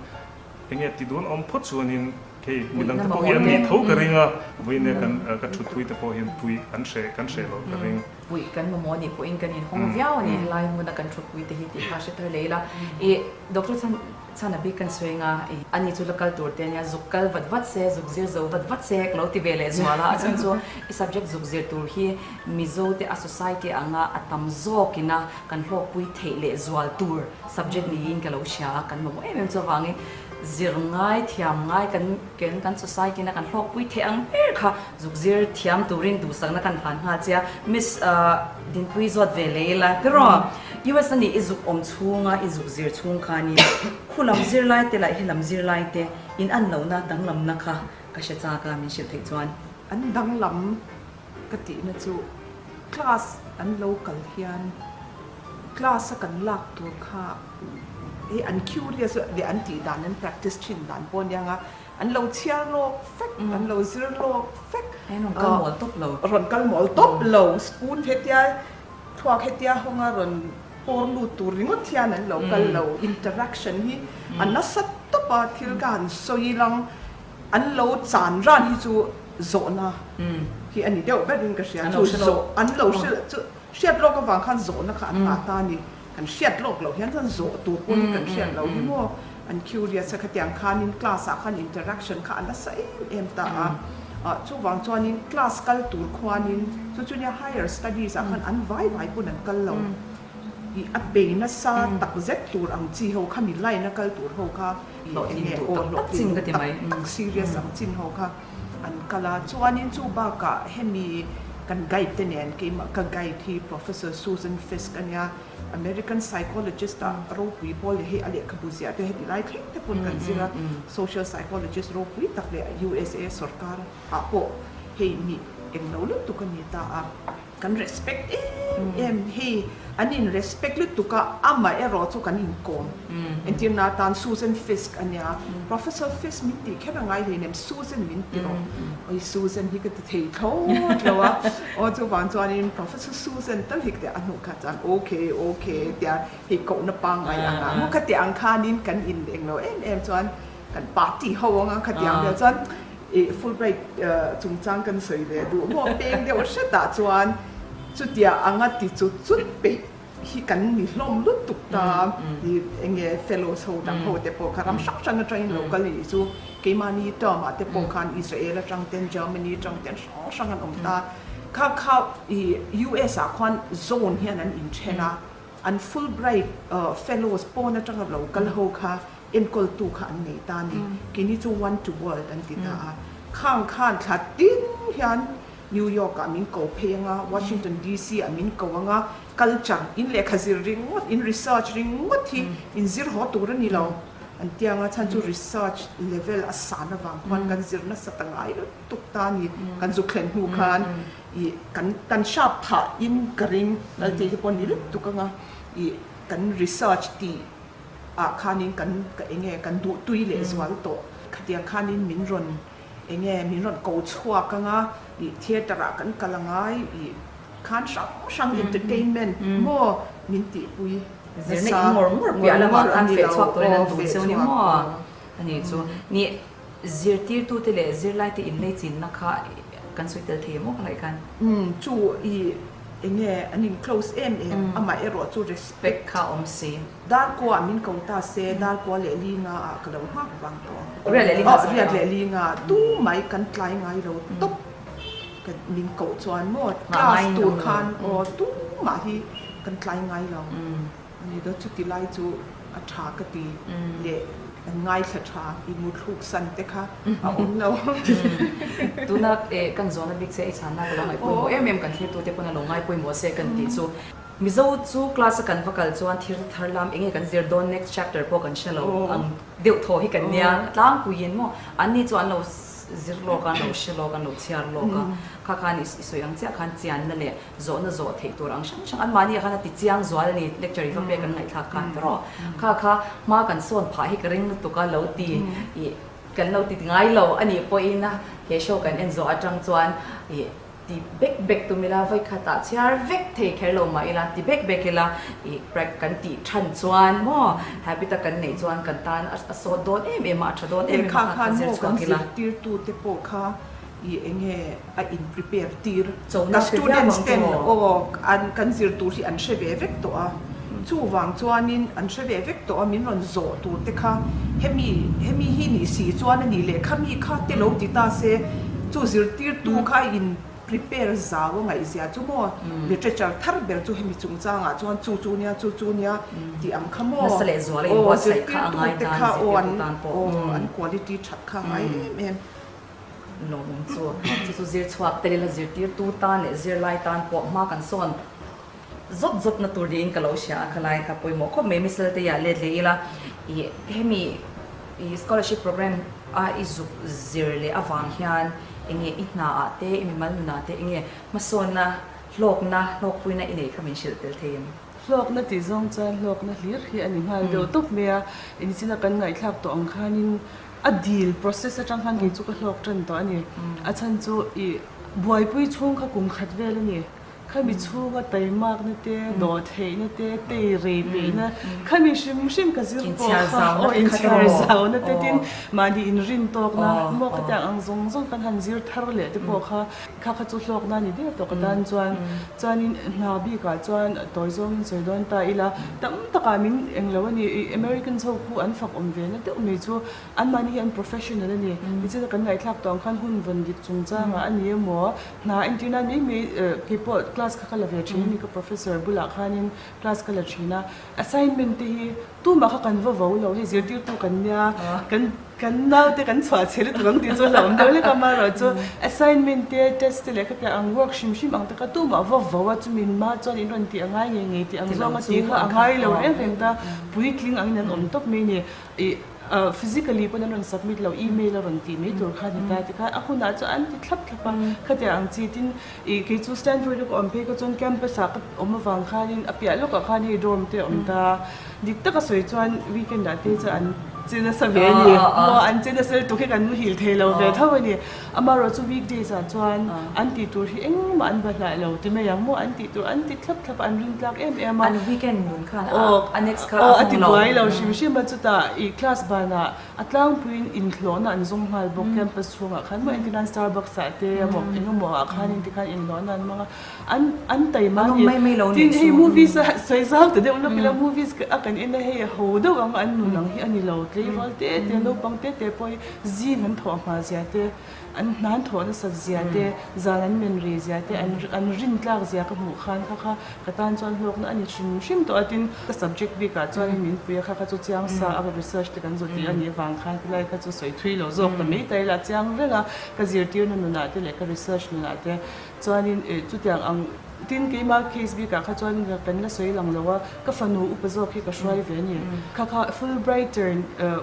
Enge ti dun awm phawt chuanin hei midang te pawh hi an nih tho ka ring a, vawiin kan ka thutpui te pawh hian puih an hreh kan hreh loh ka ring. Puih kan mamawh nih pawhin kan inhawng viau a ni helai hmuna kan thutpui te hi tih kha hre thar leh ila. I Doctor Chan Chana bik kan sawi anga i ani chu la kal tur te ania zuk kal vat vat se zuk zir zo vat vat se ka lo ti ve leh zual a, a chhan chu i subject zuk zir tur hi Mizo te a society anga a tam zawkina kan hlawkpui theih leh zual tur Subject niin ka lo hria a, kan mamawh em em chu avangin zir ngai thiam ngai kan ken kan society na kan hlawkpui theih ang ber kha zuk zir thiam turin duhsakna kan hlan nghal che a, Miss Dinpui zawt ve leh ila tiraw US a nih i zuk awm chhunga i zuk zir chhung khanin khu lam zirlai te lah he lam zirlai te in an lohna danglamna kha ka hre chak a min hrilh theih chuan. An danglam ka tihna chu class an lo kal hian Class a kan lak tur kha hei an curious a leh an tih dan an practice thin dan pawh a nia nga, an lo chhiar lawk vek, an lo zir lawk vek. An rawn kal mawl tawp lo. Rawn kal mawl tawp lo, spoon hetia thluak hetia hawnga rawn pawr lut tur ringawt hian an lo kal lo, interaction hi a nasa tawp a, thil ka han sawi lang an lo chan ran hi chu zawhna hi a ni deuh berin ka hria, chu zawh an lo hrilh chu. Hriat lawk avang khan zawhna kha an ngah ta a ni. Kan hriat lawk loh hian chuan zawh tur pawh hi kan hriat loh hi maw? An curious a, khatiang khanin class ah khan interaction kha a nasa em em ta a. Chuvang chuanin class kal tur khuanin chu chu nia higher studies ah khan an vai vai pawn an kal lo. I a bei nasa tak zet tur ang chi ho kha mi line a kal tur ho kha eng nge aw hlawhtlin duh tak tak serious ang chin ho kha. An kal a, chuanin chu bakah hemi kan guide te nen keimah ka guide hi Professor Susan Fiske a nia, American psychologist ah ropui pawl leh hei a lehkhabu ziah te heti lai thleng te pawn kan zir a, social psychologist ropui tak leh USA sawrkar ah pawh hei mi englo lutuk a ni ta a. Kan respect em em hei an in respect lutuk a, amaherawh chu kan inkawm. Entirna atan Susan Fisk a nia, Professor Fisk min tih kher a ngai hleinem Susan min ti rawh. Oi Susan hi ka ti thei thlawt lo a, aw chuvang chuanin Professor Susan tal hi ka ti a, a hnuh kha chuan ok ok tia hei kohna pangngai ang a, maw khatiang ang khanin kan in englo em em chuan kan party ho anga khatiang vel chuan ih Fulbright chungchang kan sawi ve duh maw peng deuh hretah chuan chutia anga ti chut chut peih hi kan ni hlawm lutuk ta ih enge fellows ho dang ho te pawh kha ram hrang hrang atangin lo kal anih chu keimahni term ah te pawh khan Israel atang ten Germany atang ten hrang hrang an awm ta kha kha ih US ah khuan zone hian an inthen a an Fulbright fellows pawn atanga lo kal ho kha Enkawltu kha an nei ta a ni. Keini chu One to World an ti ta a. Khang khan thla tin hian New York ah min ko phei anga, Washington DC ah min ko anga, culture, in lehkha zir ringawt, in research ringawt hi in zir haw tur a ni lo an ti anga, chhan chu research level a san avang khuan kan zir nasa ta ngai lutuk ta a ni. Kan zuk thlen hnu khan ih kan kan sharp phah in ka ring, Laltei te pawh ni lutuk anga ih kan research tih ah khanin kan ka enge kan duh tui leh zual tawh khatiang khanin min rawn enge min rawn ko chhuak anga ih theatre ah kan kal angai ih khan hrang hrang entertainment maw min tihpui Zirna in ngawr ngawr piah lamah khan feh chhuak turin an duh cheu ni maw ani chu ni zirtirtute leh zirlaite inlei chinna kha kan sawi tel thei maw ka ngaih khan. Umm chu ih enge an in close em em amah erawh chu respect kha awm si. Darkua min ko ta se, Darkua leh Linga ah ka lo nghak vang tawh ang. Riat leh Linga Riat leh Linga tu mai kan tlai ngai lo tawp ka min koh chuan maw class tur khan aw tu mah hi kan tlai ngai lo ani daw chuti lai chu a tha ka ti leh an ngaithla tha i muthluk san te kha a awm lo. Tuna kan zawhna bik che i chhanna ka lo ngaihpawimawh em em kan thirtute pawn a lo ngaipawimawh se kan tih chu. Mizo chu class a kan va kal chuan thil thar lam enge kan zir dawn next chapter pawh kan hre lo ang deuh thaw hi kan nia tlangpuiin maw an ni chu an lo zir lawk a an lo hre lawk an lo chhiar lawk a kha khan i sawi ang chiah khan chianna leh zawhna zawh theih tur ang hrang hrang anmahni ah khan a ti chiang zual a ni lecture i va pek an ngaihthlak khan te rawh kha kha hma kan sawn phah hi ka ring lutuk a lo ti ih kan lo ti ngai lo a nih pawhin a he show kan en zawh atang chuan ih Ti bek bek tum ila, vawikhatah chhiar vek thei kher lo mah ila, ti bek bek ila, ih prek kan tih than chuan maw habit a kan neih chuan kan tan a sawt dawn em em a, a tha dawn em em a kha kan zir chhuak ila. Zirtirtute pawh kha ih eng nge a in prepare tir, ka students ten aw an kan zir tur hi an hre ve vek tawh a, chuvang chuanin an hre ve vek tawh a min rawn zawh tur te kha hemi hemi hi nih si chuan a nih leh khami kha te lo ti ta se chu zirtirtu kha a in prepare zau a ngaihzia chu maw literature thar ber chu hemi chungchangah chuan chu chu nia chu chu nia tih ang kha maw aw zirtirtu te kha aw an aw an quality that kha a ngai em em. Lawmawm chu chu chu zir chhuak tel ila zirtirtu tan leh zirlai tan pawh hma kan sawn Zawt zawt na tur niin ka lo hria a, khalai kha pawimawh khawp mai Misal te ah let leh ila ih hemi ih scholarship program a i zuk zir leh avang hian enge i hna ah te i mimal nun ah te enge hmasawnna hlawkna hlawkpuina i neih kha min hrilh tel thei em? Hlawkna tih zawng chuan hlawkna hlir hi a ni nghal deuh tawp mai a, inchina kan ngaihthlak tawh ang khanin a dil process atang khan kei chu ka hlawk tan tawh a ni. A chhan chu ih buaipui chhung kha kum khat vel a ni. Khami chhunga taimakna te, dawhtheihna te, tei rei peihna, khami hrim hrim ka zir pawh kha aw inchhiar zauna te tin mahni inrin tawkna maw khatiang ang zawng zawng kan han zir thar leh te pawh kha kha kha chu hlawkna a ni der tawh ka tan chuan chuanin hna bikah chuan tawi zawngin sawi dawn ta ila tam takah min englo a ni ih Americans ho khu an fak awm ve na deuh mai chu anmahni hi an professional a ni tichuan kan ngaihthlak tawh ang khan hun vawn dik chungchangah a ni emaw Hna entir nan mai mai kei pawh class kha ka la ve thin a ni ka professor bulah khanin class ka la thin a, assignment te hi tumah kha kan va vo lo hei zirtirtu kan nia kan kan naute kan chhuah chhe lutuk ang tih chu a la awm deuh lek a amaherawhchu assignment te test te leh khatiang ang work hrim hrim ang te kha tumah va vo a chumi hma chuan in rawn tih a ngai ngei ngei tih ang zawng a tih kha a ngai lo reng reng ta puitling angin an awm tawp mai a ni ih. Physically pawn an rawn submit lo, email a rawn tih mai tur kha a ni ta tikhan a hunah chuan an ti thlap thlap a, khatiang ang chi tin ih kei chu Stanford a ka awm phei kha chuan campus ah ka awm avang khanin a piah lawkah khan hei dorm te a awm ta a, dik taka sawi chuan weekend ah te chuan an che nasa ve a ni, maw an che nasa lutuk hi kan muhil thei lo ve tho a ni. Amaherawh chu weekdays ah chuan an tih tur hi engmah an bahlah lo ti mai ang maw an tih tur an ti thlap thlap a an rin tlak em em a. An weekend nun khan a next kha a hawng lo. A ti buai lo hrim hrim a chutah ih class banah a tlangpuiin inhlawhna an zawng nghal bawk campus chhungah khan maw entirnan Starbucks ah te emaw engemaw ah khanin tikhan inhlawhna an hmang a an an taima a ni. Tin hei movies a sawi zau ta deuh lawk ila movies a kan en a hei a ho deuh ang an nun ang hi a ni lo tleirawl te te naupang te te pawh hi Zing an thawh hma zia te, an hna an thawh nasat zia te, zan an men rei zia te, an an rin tlak zia ka hmuh khan kha kha ka tan chuan hlawkna a ni hrim hrim tawh a. Tin, ka subject bikah chuanin min pui a, kha kha chu chiang sa a research te kan zawh tih a nih avang khan khilai kha chu sawi thui lo zawk ta mai ta ila chiang reng a, ka zirtirna nunah te leh ka research nunah te chuanin chutiang ang Tin, keimah case bikah kha chuan kan la sawi lang lo a, ka fanu upa zawk hi ka hruai ve a ni. Kha kha Fulbrighter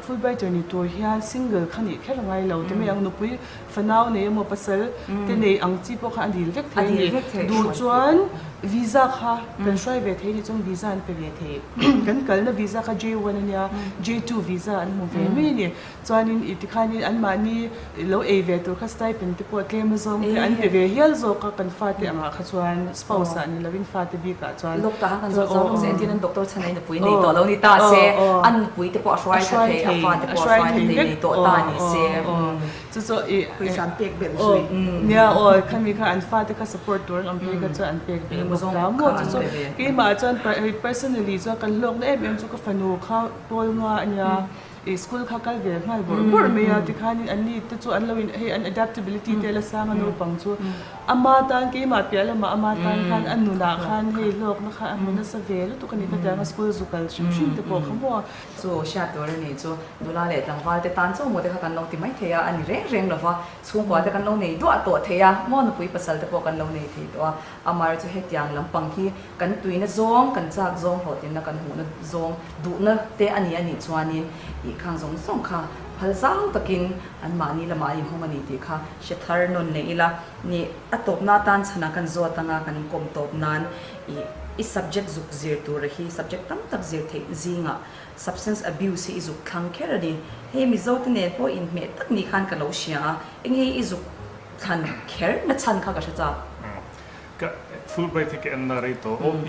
Fulbrighter ni tur hian single kha nih kher a ngai lo ti mai ang, nupui fanau nei emaw pasal te nei ang chi pawh kha a dil vek thei a ni. Duh chuan visa kha kan hruai ve thei a nih chuan visa an pe ve thei. Kan kalna visa kha J1 a nia, J2 visa an hmu ve mai a ni. Chuanin i tikhanin anmahni lo ei ve tur kha stipend te pawh tlem azawng te an pe ve hial zawk a, kan fate angah kha chuan spouse ah ni lovin fate bikah chuan Doctor han kan zawt zawk ang che, entir an doctor chhan a nupui nei tawh lo ni ta se, a nupui te pawh a hruai tha thei, a fate pawh a hruai tha thei nei tawh ta ni se. Chu chu i Pawisa an pek belh zui. Nia aw, khami kha an fate kha support tur an awm phei kha chuan an pek belh bawk ta maw. Chu chu keimah chuan personally chuan kan hlawkna em em chu ka fanu kha pawl nga a nia. I school kha kal ve nghal bawrh bawrh mai a, tikhanin an ni te chu an lo in hei an adaptability te la sang a naupang chu ama tan keimah piah lamah ama tan khan a nunah khan hei hlawkna kha a hmu nasa ve lutuk a ni ka tiang a school zu kal hrim hrim te pawh kha maw. Chu hriat tur a ni chu nula leh tlangval te tan chaw maw te kha kan lo ti mai thei a, a ni reng reng lova chhungkua te kan lo nei duah tawh thei a maw nupui pasal te pawh kan lo nei thei tawh a, Amar chu hetiang lampang hi kan tuina zawng, kan chak zawng, hlawhtlinna kan hmuhna zawng, duhna te a ni a nih chuanin ih khang zawng zawng kha phal zau takin anmahni lamah an inhawng a ni tih kha hre thar nawn leh ila. Nih a tawpna atan chhanah kan zawt anga kan inkawm tawp nan ih i subject zuk zir tura hi subject tam tak zir theih zingah substance abuse hi i zuk thlang kher a ni. Hei Mizo te nen pawh inhmeh tak ni khan ka lo hria a, eng hi i zuk Thlan kher na chhan kha ka hre chak. Ka Fulbright hi ka en na rei tawh. OP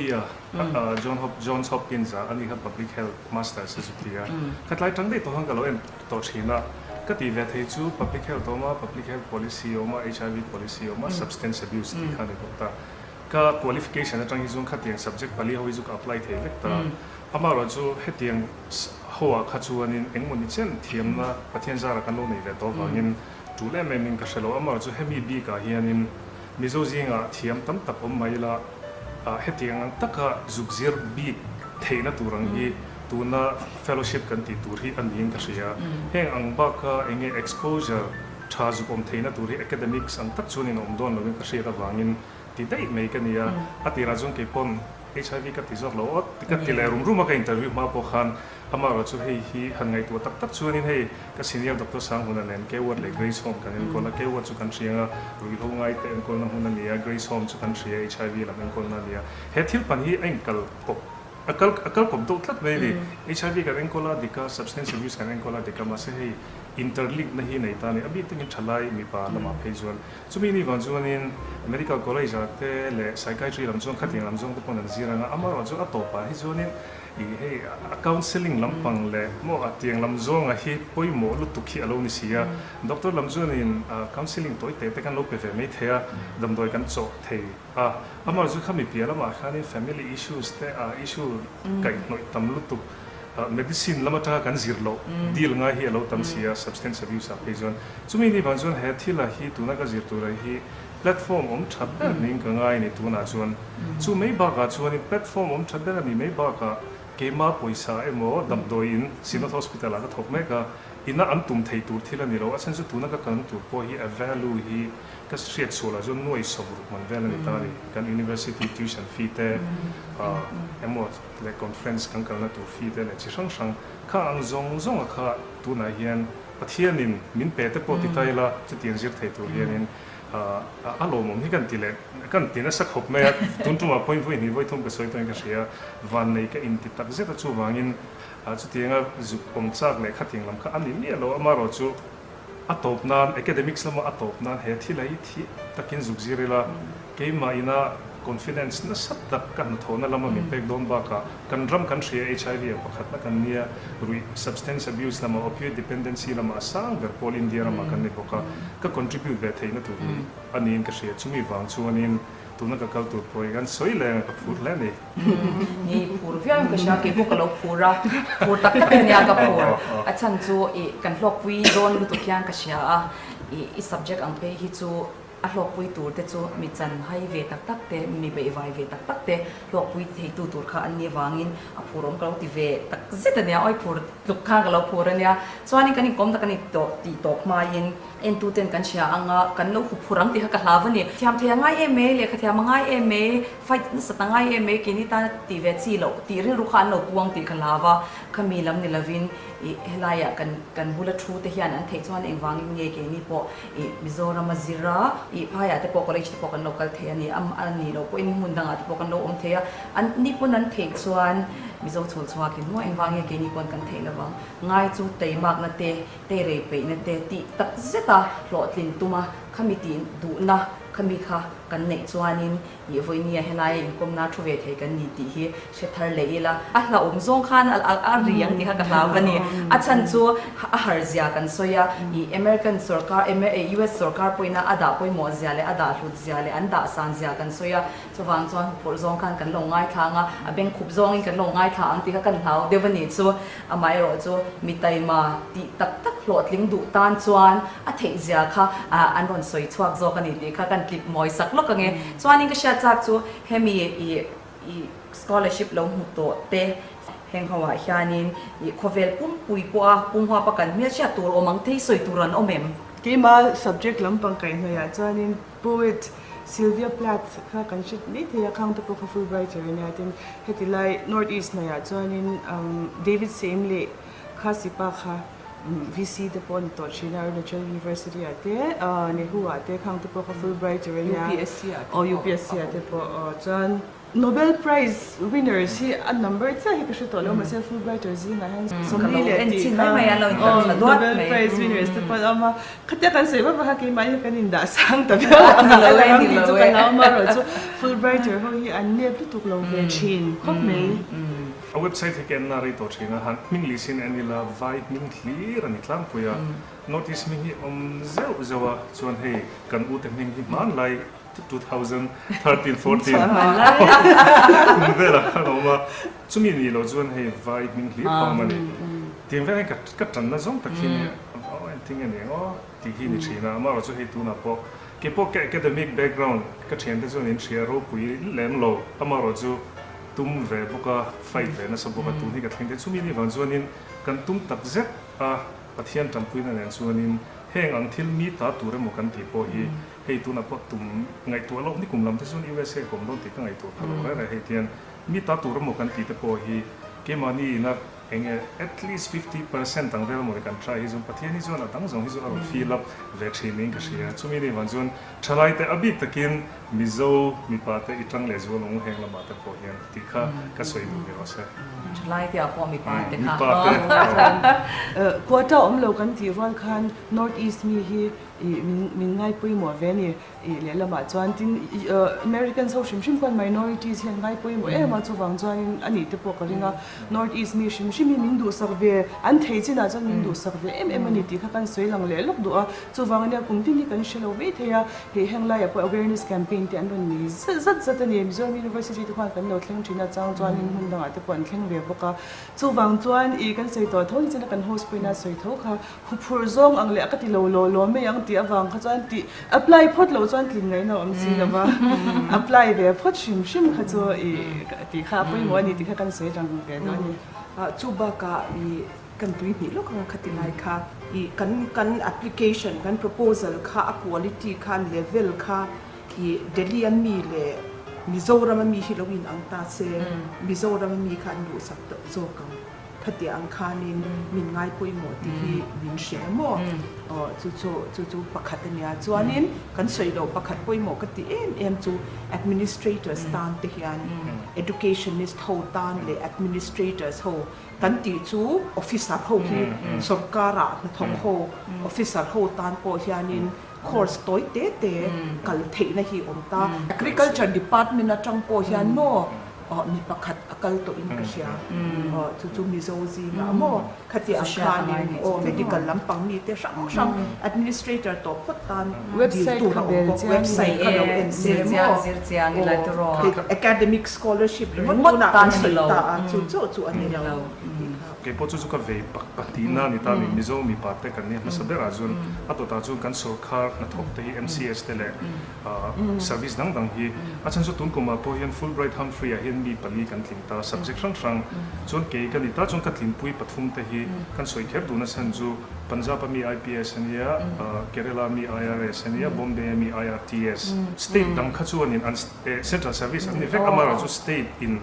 a John Hop Johns Hopkins a ani kha Public Health Masters a zu ti a. Ka tlai tang daih tawh khan ka lo en tawh thin a. Ka tih ve thei chu Public Health a awm a, Public Health Policy a awm a, HIV Policy a awm a, Substance Abuse tih kha a ni bawk ta. Ka qualification atang hi chuan khatiang subject pali ho hi chu ka apply thei vek ta. Amaherawhchu hetiang ho ah kha chuanin engmawni chen thiamna Pathian zara kan lo nei ve tawh avangin Tul em em in ka hre lo, amaherawh chu hemi bikah hianin Mizo zingah thiam tam tak awm mai ila, hetiang ang taka zuk zir bik theihna tur ang hi tuna fellowship kan tih tur hi a niin ka hria. Heng ang baka enge exposure tha zuk awm theihna tur hi academics ang tak chuanin a awm dawn lovin ka hriat avangin ti daih mai ka ni a. A tirah chuan keipawn HIV ka ti zawk lo aw ka ti leh rum rum a ka interview hma pawh khan Amaherawh chu hei hi han ngaihtuah tak tak chuanin hei ka senior Doctor Sanghuna nen K-ward leh Grace Home kan enkawl a, K-ward chu kan hria anga ruihhlo ngaite enkawlna hmun a ni a, Grace Home chu kan hria HIV lam enkawlna a ni a. He thil pan hi a inkal kawp a kal a kal kawp deuh tlat mai a ni. HIV kan enkawl a dik a, substance abuse kan enkawl a dik a, mahse hei interlink na hi nei ta a ni. A bik takin thalai mipa lamah phei chuan chumi ni vang chuanin Medical College ah te leh Psychiatry lam chuan khatiang lam zawng te pawn an zir ang a, amaherawh chu a tawpah hi chuanin Ih hei a counselling lampang leh maw a tiang lam zawnga hi pawimawh lutuk hi a lo ni si a, doctor lam chuanin counselling tawi teh te kan lo pe ve mai thei a, damdawi kan chawh thei a, amah chu khami piah lamah khanin family issues te a issue kaihhnawih tam lutuk medicine lam atanga kan zir loh deal ngai hi a lo tam si a, substance abuse ah phei chuan chumi ni vang chuan he thil a hi tuna ka zir tur ah hi Platform awm tha ber niin ka ngai a ni tunah chuan. Chu mai bakah chuanin platform awm tha ber a ni mai bakah keima pawisa emaw damdawiin Synod Hospital ah ka thawk mek a. ina an tum thei tur thil a ni lo. A chhan chu tuna ka kalna tur pawh hi a value hi ka hriat chhuah lah chuan nuai 60 man vel a ni ta a ni. Kan university tuition fee te emaw leh conference kan kalna tur fee te leh chi hrang hrang kha ang zawng zawnga kha tunah hian Pathianin min pe te pawh ti ta ila chutiang zir thei tur hianin a lawmawm hi kan ti leh kan ti nasa khawp mai a. Tun tumah pawhin vawi hnih vawi thum ka sawi tawhin ka hria. Vannei ka inti tak zet a chuvangin chutianga zuk awm chak leh khatiang lam kha a ni miah lo. Amaherawh chu a tawp nan academics lama a tawp nan he thil hi thih takin zuk zir ila keimah ina confidence nasa tak ka hnathawhna lama min pek dawn bakah kan ram kan hria HIV ah pakhatna kan nia ruih substance abuse lamah opioid dependency lamah a sang ber pawl India ramah kan ni bawk a ka contribute ve theihna tur hi a niin ka hria chumi vang chuanin tuna ka kal tur pawh hi kan sawi leng a ka phur hle a ni. Ni phur viau in ka hria kei pawh ka lo phur a phur tak tak ania ka phur a chhan chu ih kan hlawkpui dawn lutuk hian ka hria a ih i subject ang phei hi chu A hlawkpui tur te chu mi chan hai ve tak tak te, mi beihvai ve tak tak te hlawkpui theitu tur kha an nih avangin a phur awm ka lo ti ve tak zet a nia, awi phur tluk khan ka lo phur a nia. Chuanin kan inkawm tak a ni tawh tih tawp hmain entuten kan hria ang a, kan lo hu phur ang tih kha ka hlau a ni. Thiam thei a ngai em mai, lehkha thiam a ngai em mai, fight nasat a ngai em mai, keini tana tih ve chi loh tih rilru kha an lo puang tih ka hlau a, khami lam ni lovin ih helaiah kan kan bula thu te hian an theih chuan engvangin nge keini pawh Ih Mizoram a zir a, ih phaiah te pawh college te pawh kan lo kal thei a ni, a nih loh pawhin hmun dangah te pawh kan lo awm thei a, an ni pawn an theih chuan Mizo chhul chhuakin maw engvang nge keini pawn kan theih lo vang, ngai chu teimakna te, teirei peihna te tih tak zet a hlawhtlin tum a, khami tih duhna khami kha kan neih chuanin Ih vawinia helai a inkawmna thu ve thei kan ni tih hi hre thar leh ila. A hlauhawm zawng khan a ri ang tih kha ka hlau a ni. A chhan chu a har zia kan sawi a, ih American sorkar, US sorkar pawhin a dah pawimawh zia leh a dah hlut zia leh an dah san zia kan sawi a, chuvang chuan huphurh zawng khan kan lo ngaithla ang a, a bengkhup zawngin kan lo ngaithla ang tih kha kan hlau deuh a nih chu. Amaherawh chu mi taima tih tak tak hlawhtling duh tan chuan a theih zia kha an rawn sawi chhuak zawk a ni tih kha kan tlip mawi sak lawk ang e. Chuanin ka hriat chak chu hemi ih ih scholarship lo hmu tawh te heng ho ah hianin ih khawvel pumpui pawh a pumhuap a kan hmelhriat tur awm ang te hi sawi tur an awm em? Keimah subject lampang kaihhnawih ah chuanin Poet Sylvia Plath kha kan hre mai thei a, khang te pawh kha Fulbrighter a nia tin heti lai North East hnaihah chuanin David Same leh Khasi pa kha VC te pawh a ni tawh thin a, Arunachal University ah te Nehu ah te khang te pawh kha Fulbrighter a nia, UPSC ah te pawh UPSC ah te pawh chuan Nobel Prize winners hi a number chiah hi ka hre tawh lo mahse Fulbrighter zingah hian 40 leh tih kha Nobel Prize winners te pawh an awm a, khatia kan sawi vak vak a keimah hi kan indah sang ta viau ang a lang ang tih chu ka hlau amaherawh chu Fulbrighter ho hi an nep lutuk lo ve thin khawp mai. A website hi ka en na rei tawh thin a, han hming lih sin en ila vai hming hlir a ni tlangpui a, North East hming hi awm zeuh zeuh a, chuan hei kan ute hming hi hmanlai 2013 14 kum velah khan a awm a, chumi nih loh chuan hei vai hming hlir kha a awm a ni. Tiang vel hian ka tanna zawng tak hi nia aw engtin nge ni ang aw tih hi ni thin a, amaherawh chu hei tunah pawh kei pawh ka academic background ka thiante chuan in hria ropui lem lo, amaherawh chu tum ve bawk a, fight ve nasa bawk a, tun hi ka thleng thei. Chumi nih vang chuanin kan tum tak zet a, Pathian tanpuina nen chuanin heng ang thil mi ta tur emaw kan tih pawh hi Hei tunah pawh tum ngaihtuah loh nikum lam te chuan USA kawm dawn tih ka ngaihtuah pha lo reng reng. Hei tian mi ta tur emaw kan tih te pawh hi keimahni ina eng nge at least 50% ang vel emaw ni kan try hi chuan Pathian hi chuan a dang zawng hi chu a rawn fill up ve thin niin ka hria. Chumi ni vang chuan thalai te a bik takin Mizo mipa te i tang leh zual ang u heng lamah te pawh hian tih kha ka sawi duh ni rawh se. Thalai te ah pawh mipa te kha. Mipa te. Quota awm lo kan tih rual khan North East mi hi Ih min min ngai pawimawh ve a ni. Ih lehlamah chuan tin ih Americans ho hrim hrim khuan minorities hi an ngai pawimawh em a, chuvang chuanin a nih te pawh ka ring a. North East mi hrim hrim hi min duhsak ve, an thei chinah chuan min duhsak ve em em a ni tih kha kan sawi lang leh lawk duh a. Chuvang ania kum tin hi kan hre lo mai thei a, hei heng laiah pawh awareness campaign te an rawn nei zat zat zat a ni. Mizoram University te khuan kan lo thleng thin a, chang chuanin hmun dangah te pawh an thleng ve bawk a. Chuvang chuan ih kan sawi tawh tho ni chuan kan host pawhin a sawi tho kha. Huphurh zawng ang leh a ka ti lo law law mai ang tih avang kha chuan tih apply phawt loh chuan tlin ngaihna a awm si lo va, apply ve phawt hrim hrim kha chu i tih kha a pawimawh a ni tih kha kan sawi rang ve dawn a ni. Chu bakah i Kan tui hnih lawk anga khati lai kha i kan kan application kan proposal kha a quality kha level kha i Delhi a mi leh Mizoram a mi hi lo in ang ta se Mizoram a mi kha an duhsak tawh zawk ang khati ang khanin min ngai pawimawh tih hi min hrilh a maw aw chu chu chu chu pakhat a nia chuanin kan sawi loh pakhat pawimawh ka ti em em chu administrators tan te hian educationist ho tan leh administrators ho Kan tih chu officer ho hi sorkar ah hnathawk ho officer ho tan pawh hianin course tawi te te kal theihna hi awm ta. Agriculture department atang pawh hian maw mi pakhat a kal tawh in ka hria chu chu Mizo zingah maw khati ang khanin aw medical lampang mite hrang hrang administrator tawh phawt tan dil tur a awm bawk website kha lo en se maw aw academic scholarship ringawt tunah kan sawi ta a chu chauh chu a ni lo tih kha. Kei pawh chu chu ka vei pahnihna a ni ta a ni Mizo mipa te kan nia hmasa berah chuan a tawtah chuan kan sorkar hnathawk te hi MCS te leh service dang dang hi a chhan chu tun kumah pawh hian Fulbright Humphrey ah hian mi pali kan tling ta subject hrang hrang chuan kei ka ni ta chuan ka tlinpui pathum te hi kan sawi kher duhna chhan chu Punjab a mi IPS a nia, Kerala a mi IRS a nia, Bombay a mi IRTS. State dang kha chuanin an Central Service an ni vek, amaherawhchu State in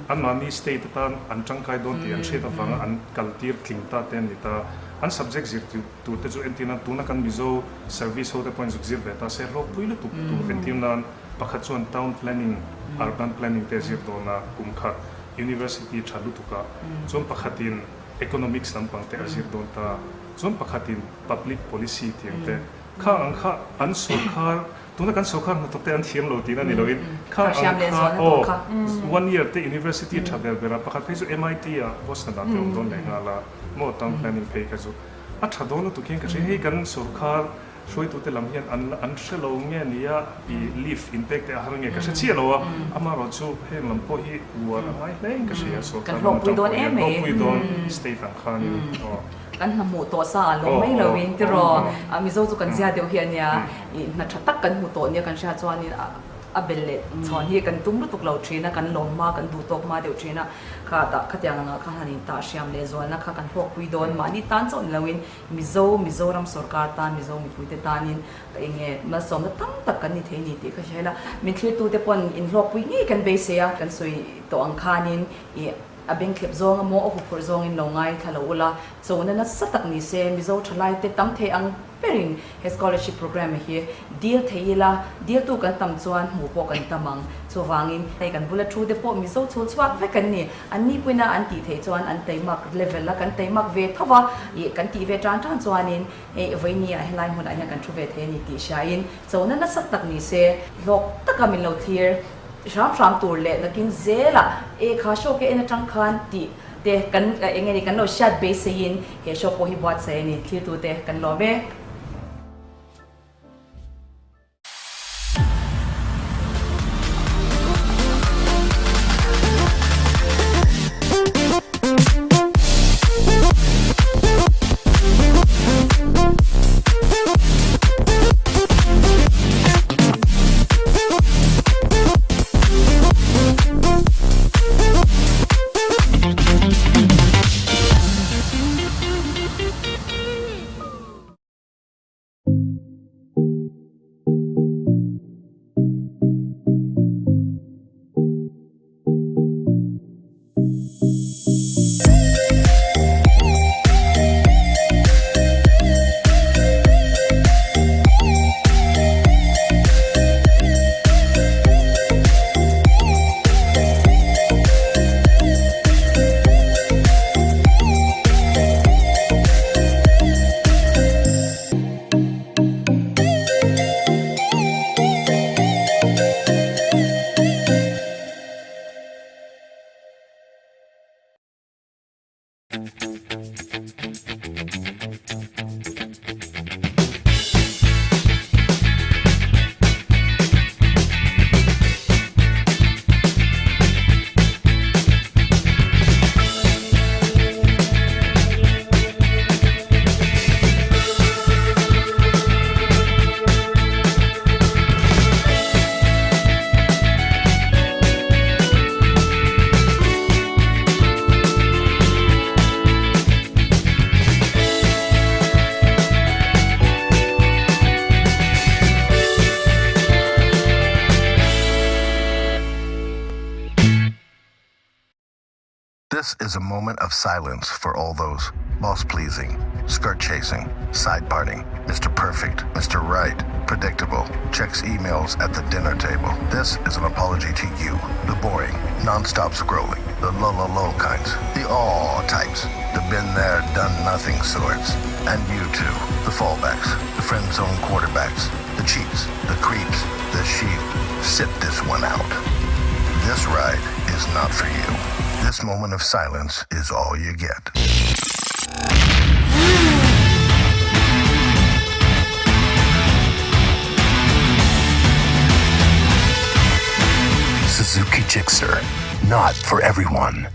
anmahni State atan an tangkai dawn tih an hriat avanga an kaltir tling ta te an ni ta. An subject zir tur te chu entir nan tuna kan Mizo Service ho te pawhin zuk zir ve ta se hlawkpui lutuk tur entir nan pakhat chuan Town Planning, Urban Planning te zir dawn a kum khat University tha lutuk ah chuan pakhatin Economics lampang te a zir dawn ta. Chuan pakhatin Public Policy tih ang te kha ang kha an sawrkhar, tuna kan sawrkhar hnathawk te an thiam lo tihna ni loin kha ang kha aw one year te University tha ber ber a, pakhat phei chu MIT ah Boston ah te awm dawn leh nghal a maw town planning phei kha chu a tha dawn lutuk hian ka hria. Hei kan sawrkhar Hruaitute lam hian an an hre lo nge nia i leave in pek te a har nge ka hre chiah lo a, amaherawh chu heng lam pawh hi uar a ngai hle in ka hria, sorkar lam atang pawh hian hlawkpui dawn state ang khanin aw. Kan hna hmuh tawh sa a lawm mai lo in tiraw, Mizo chu kan zia deuh hi a nia, i hna tha tak kan hmu tawh nia kan hria chuanin a bel leh chhawn hi kan tum lutuk lo thin a, kan lawm hma kan duh tawk hma deuh thin a, kha tah khatiang angah kha han in tah hriam leh zualna kha kan hlawkpui dawn mahni tan chauh ni lo in Mizo, Mizoram sorkar tan, Mizo mipuite tanin ka enge malsawmna tam tak kan ni thei ni tih ka hria ila, min thlirtute pawn inhlawkpui ngei kan beisei a, kan sawi tawh ang khanin ih a bengthlep zawng emaw a huphurh zawngin lo ngaithla lo ula, chona nasa tak ni se Mizo thalaite tam thei ang berin he scholarship programme hi dil thei ila, diltu kan tam chuan hmuh pawh kan tam ang. Chuvangin hei kan bula thu te pawh Mizo chhul chhuak vek an ni. An ni puina an tih theih chuan an taimak level a kan taimak ve tho va, ih kan tih ve tan tan chuanin hei vawinia helai hmunah hian kan thu ve thei a ni tih hriain chona nasa tak ni se hlawk taka min lo thlir hram hram tur leh nakin zelah e kha show ke en atang khan tih te kan eng nge ni kan lo hriat beiseiin he show pawh hi buatsaih a ni thirtute kan lawm e. This is a moment of silence for all those boss pleasing, skirt chasing, side parting, Mr. Perfect, Mr. Right, predictable, checks emails at the dinner table. This is an apology to you, the boring, non-stop scrolling, the low, low, low kinds, the all types, the been there, done nothing sorts, and you too, the fallbacks, the friend zone quarterbacks, the cheats, the creeps, the sheep. Sit this one out. This ride is not for you. This moment of silence is all you get. Suzuki Gixxer, not for everyone.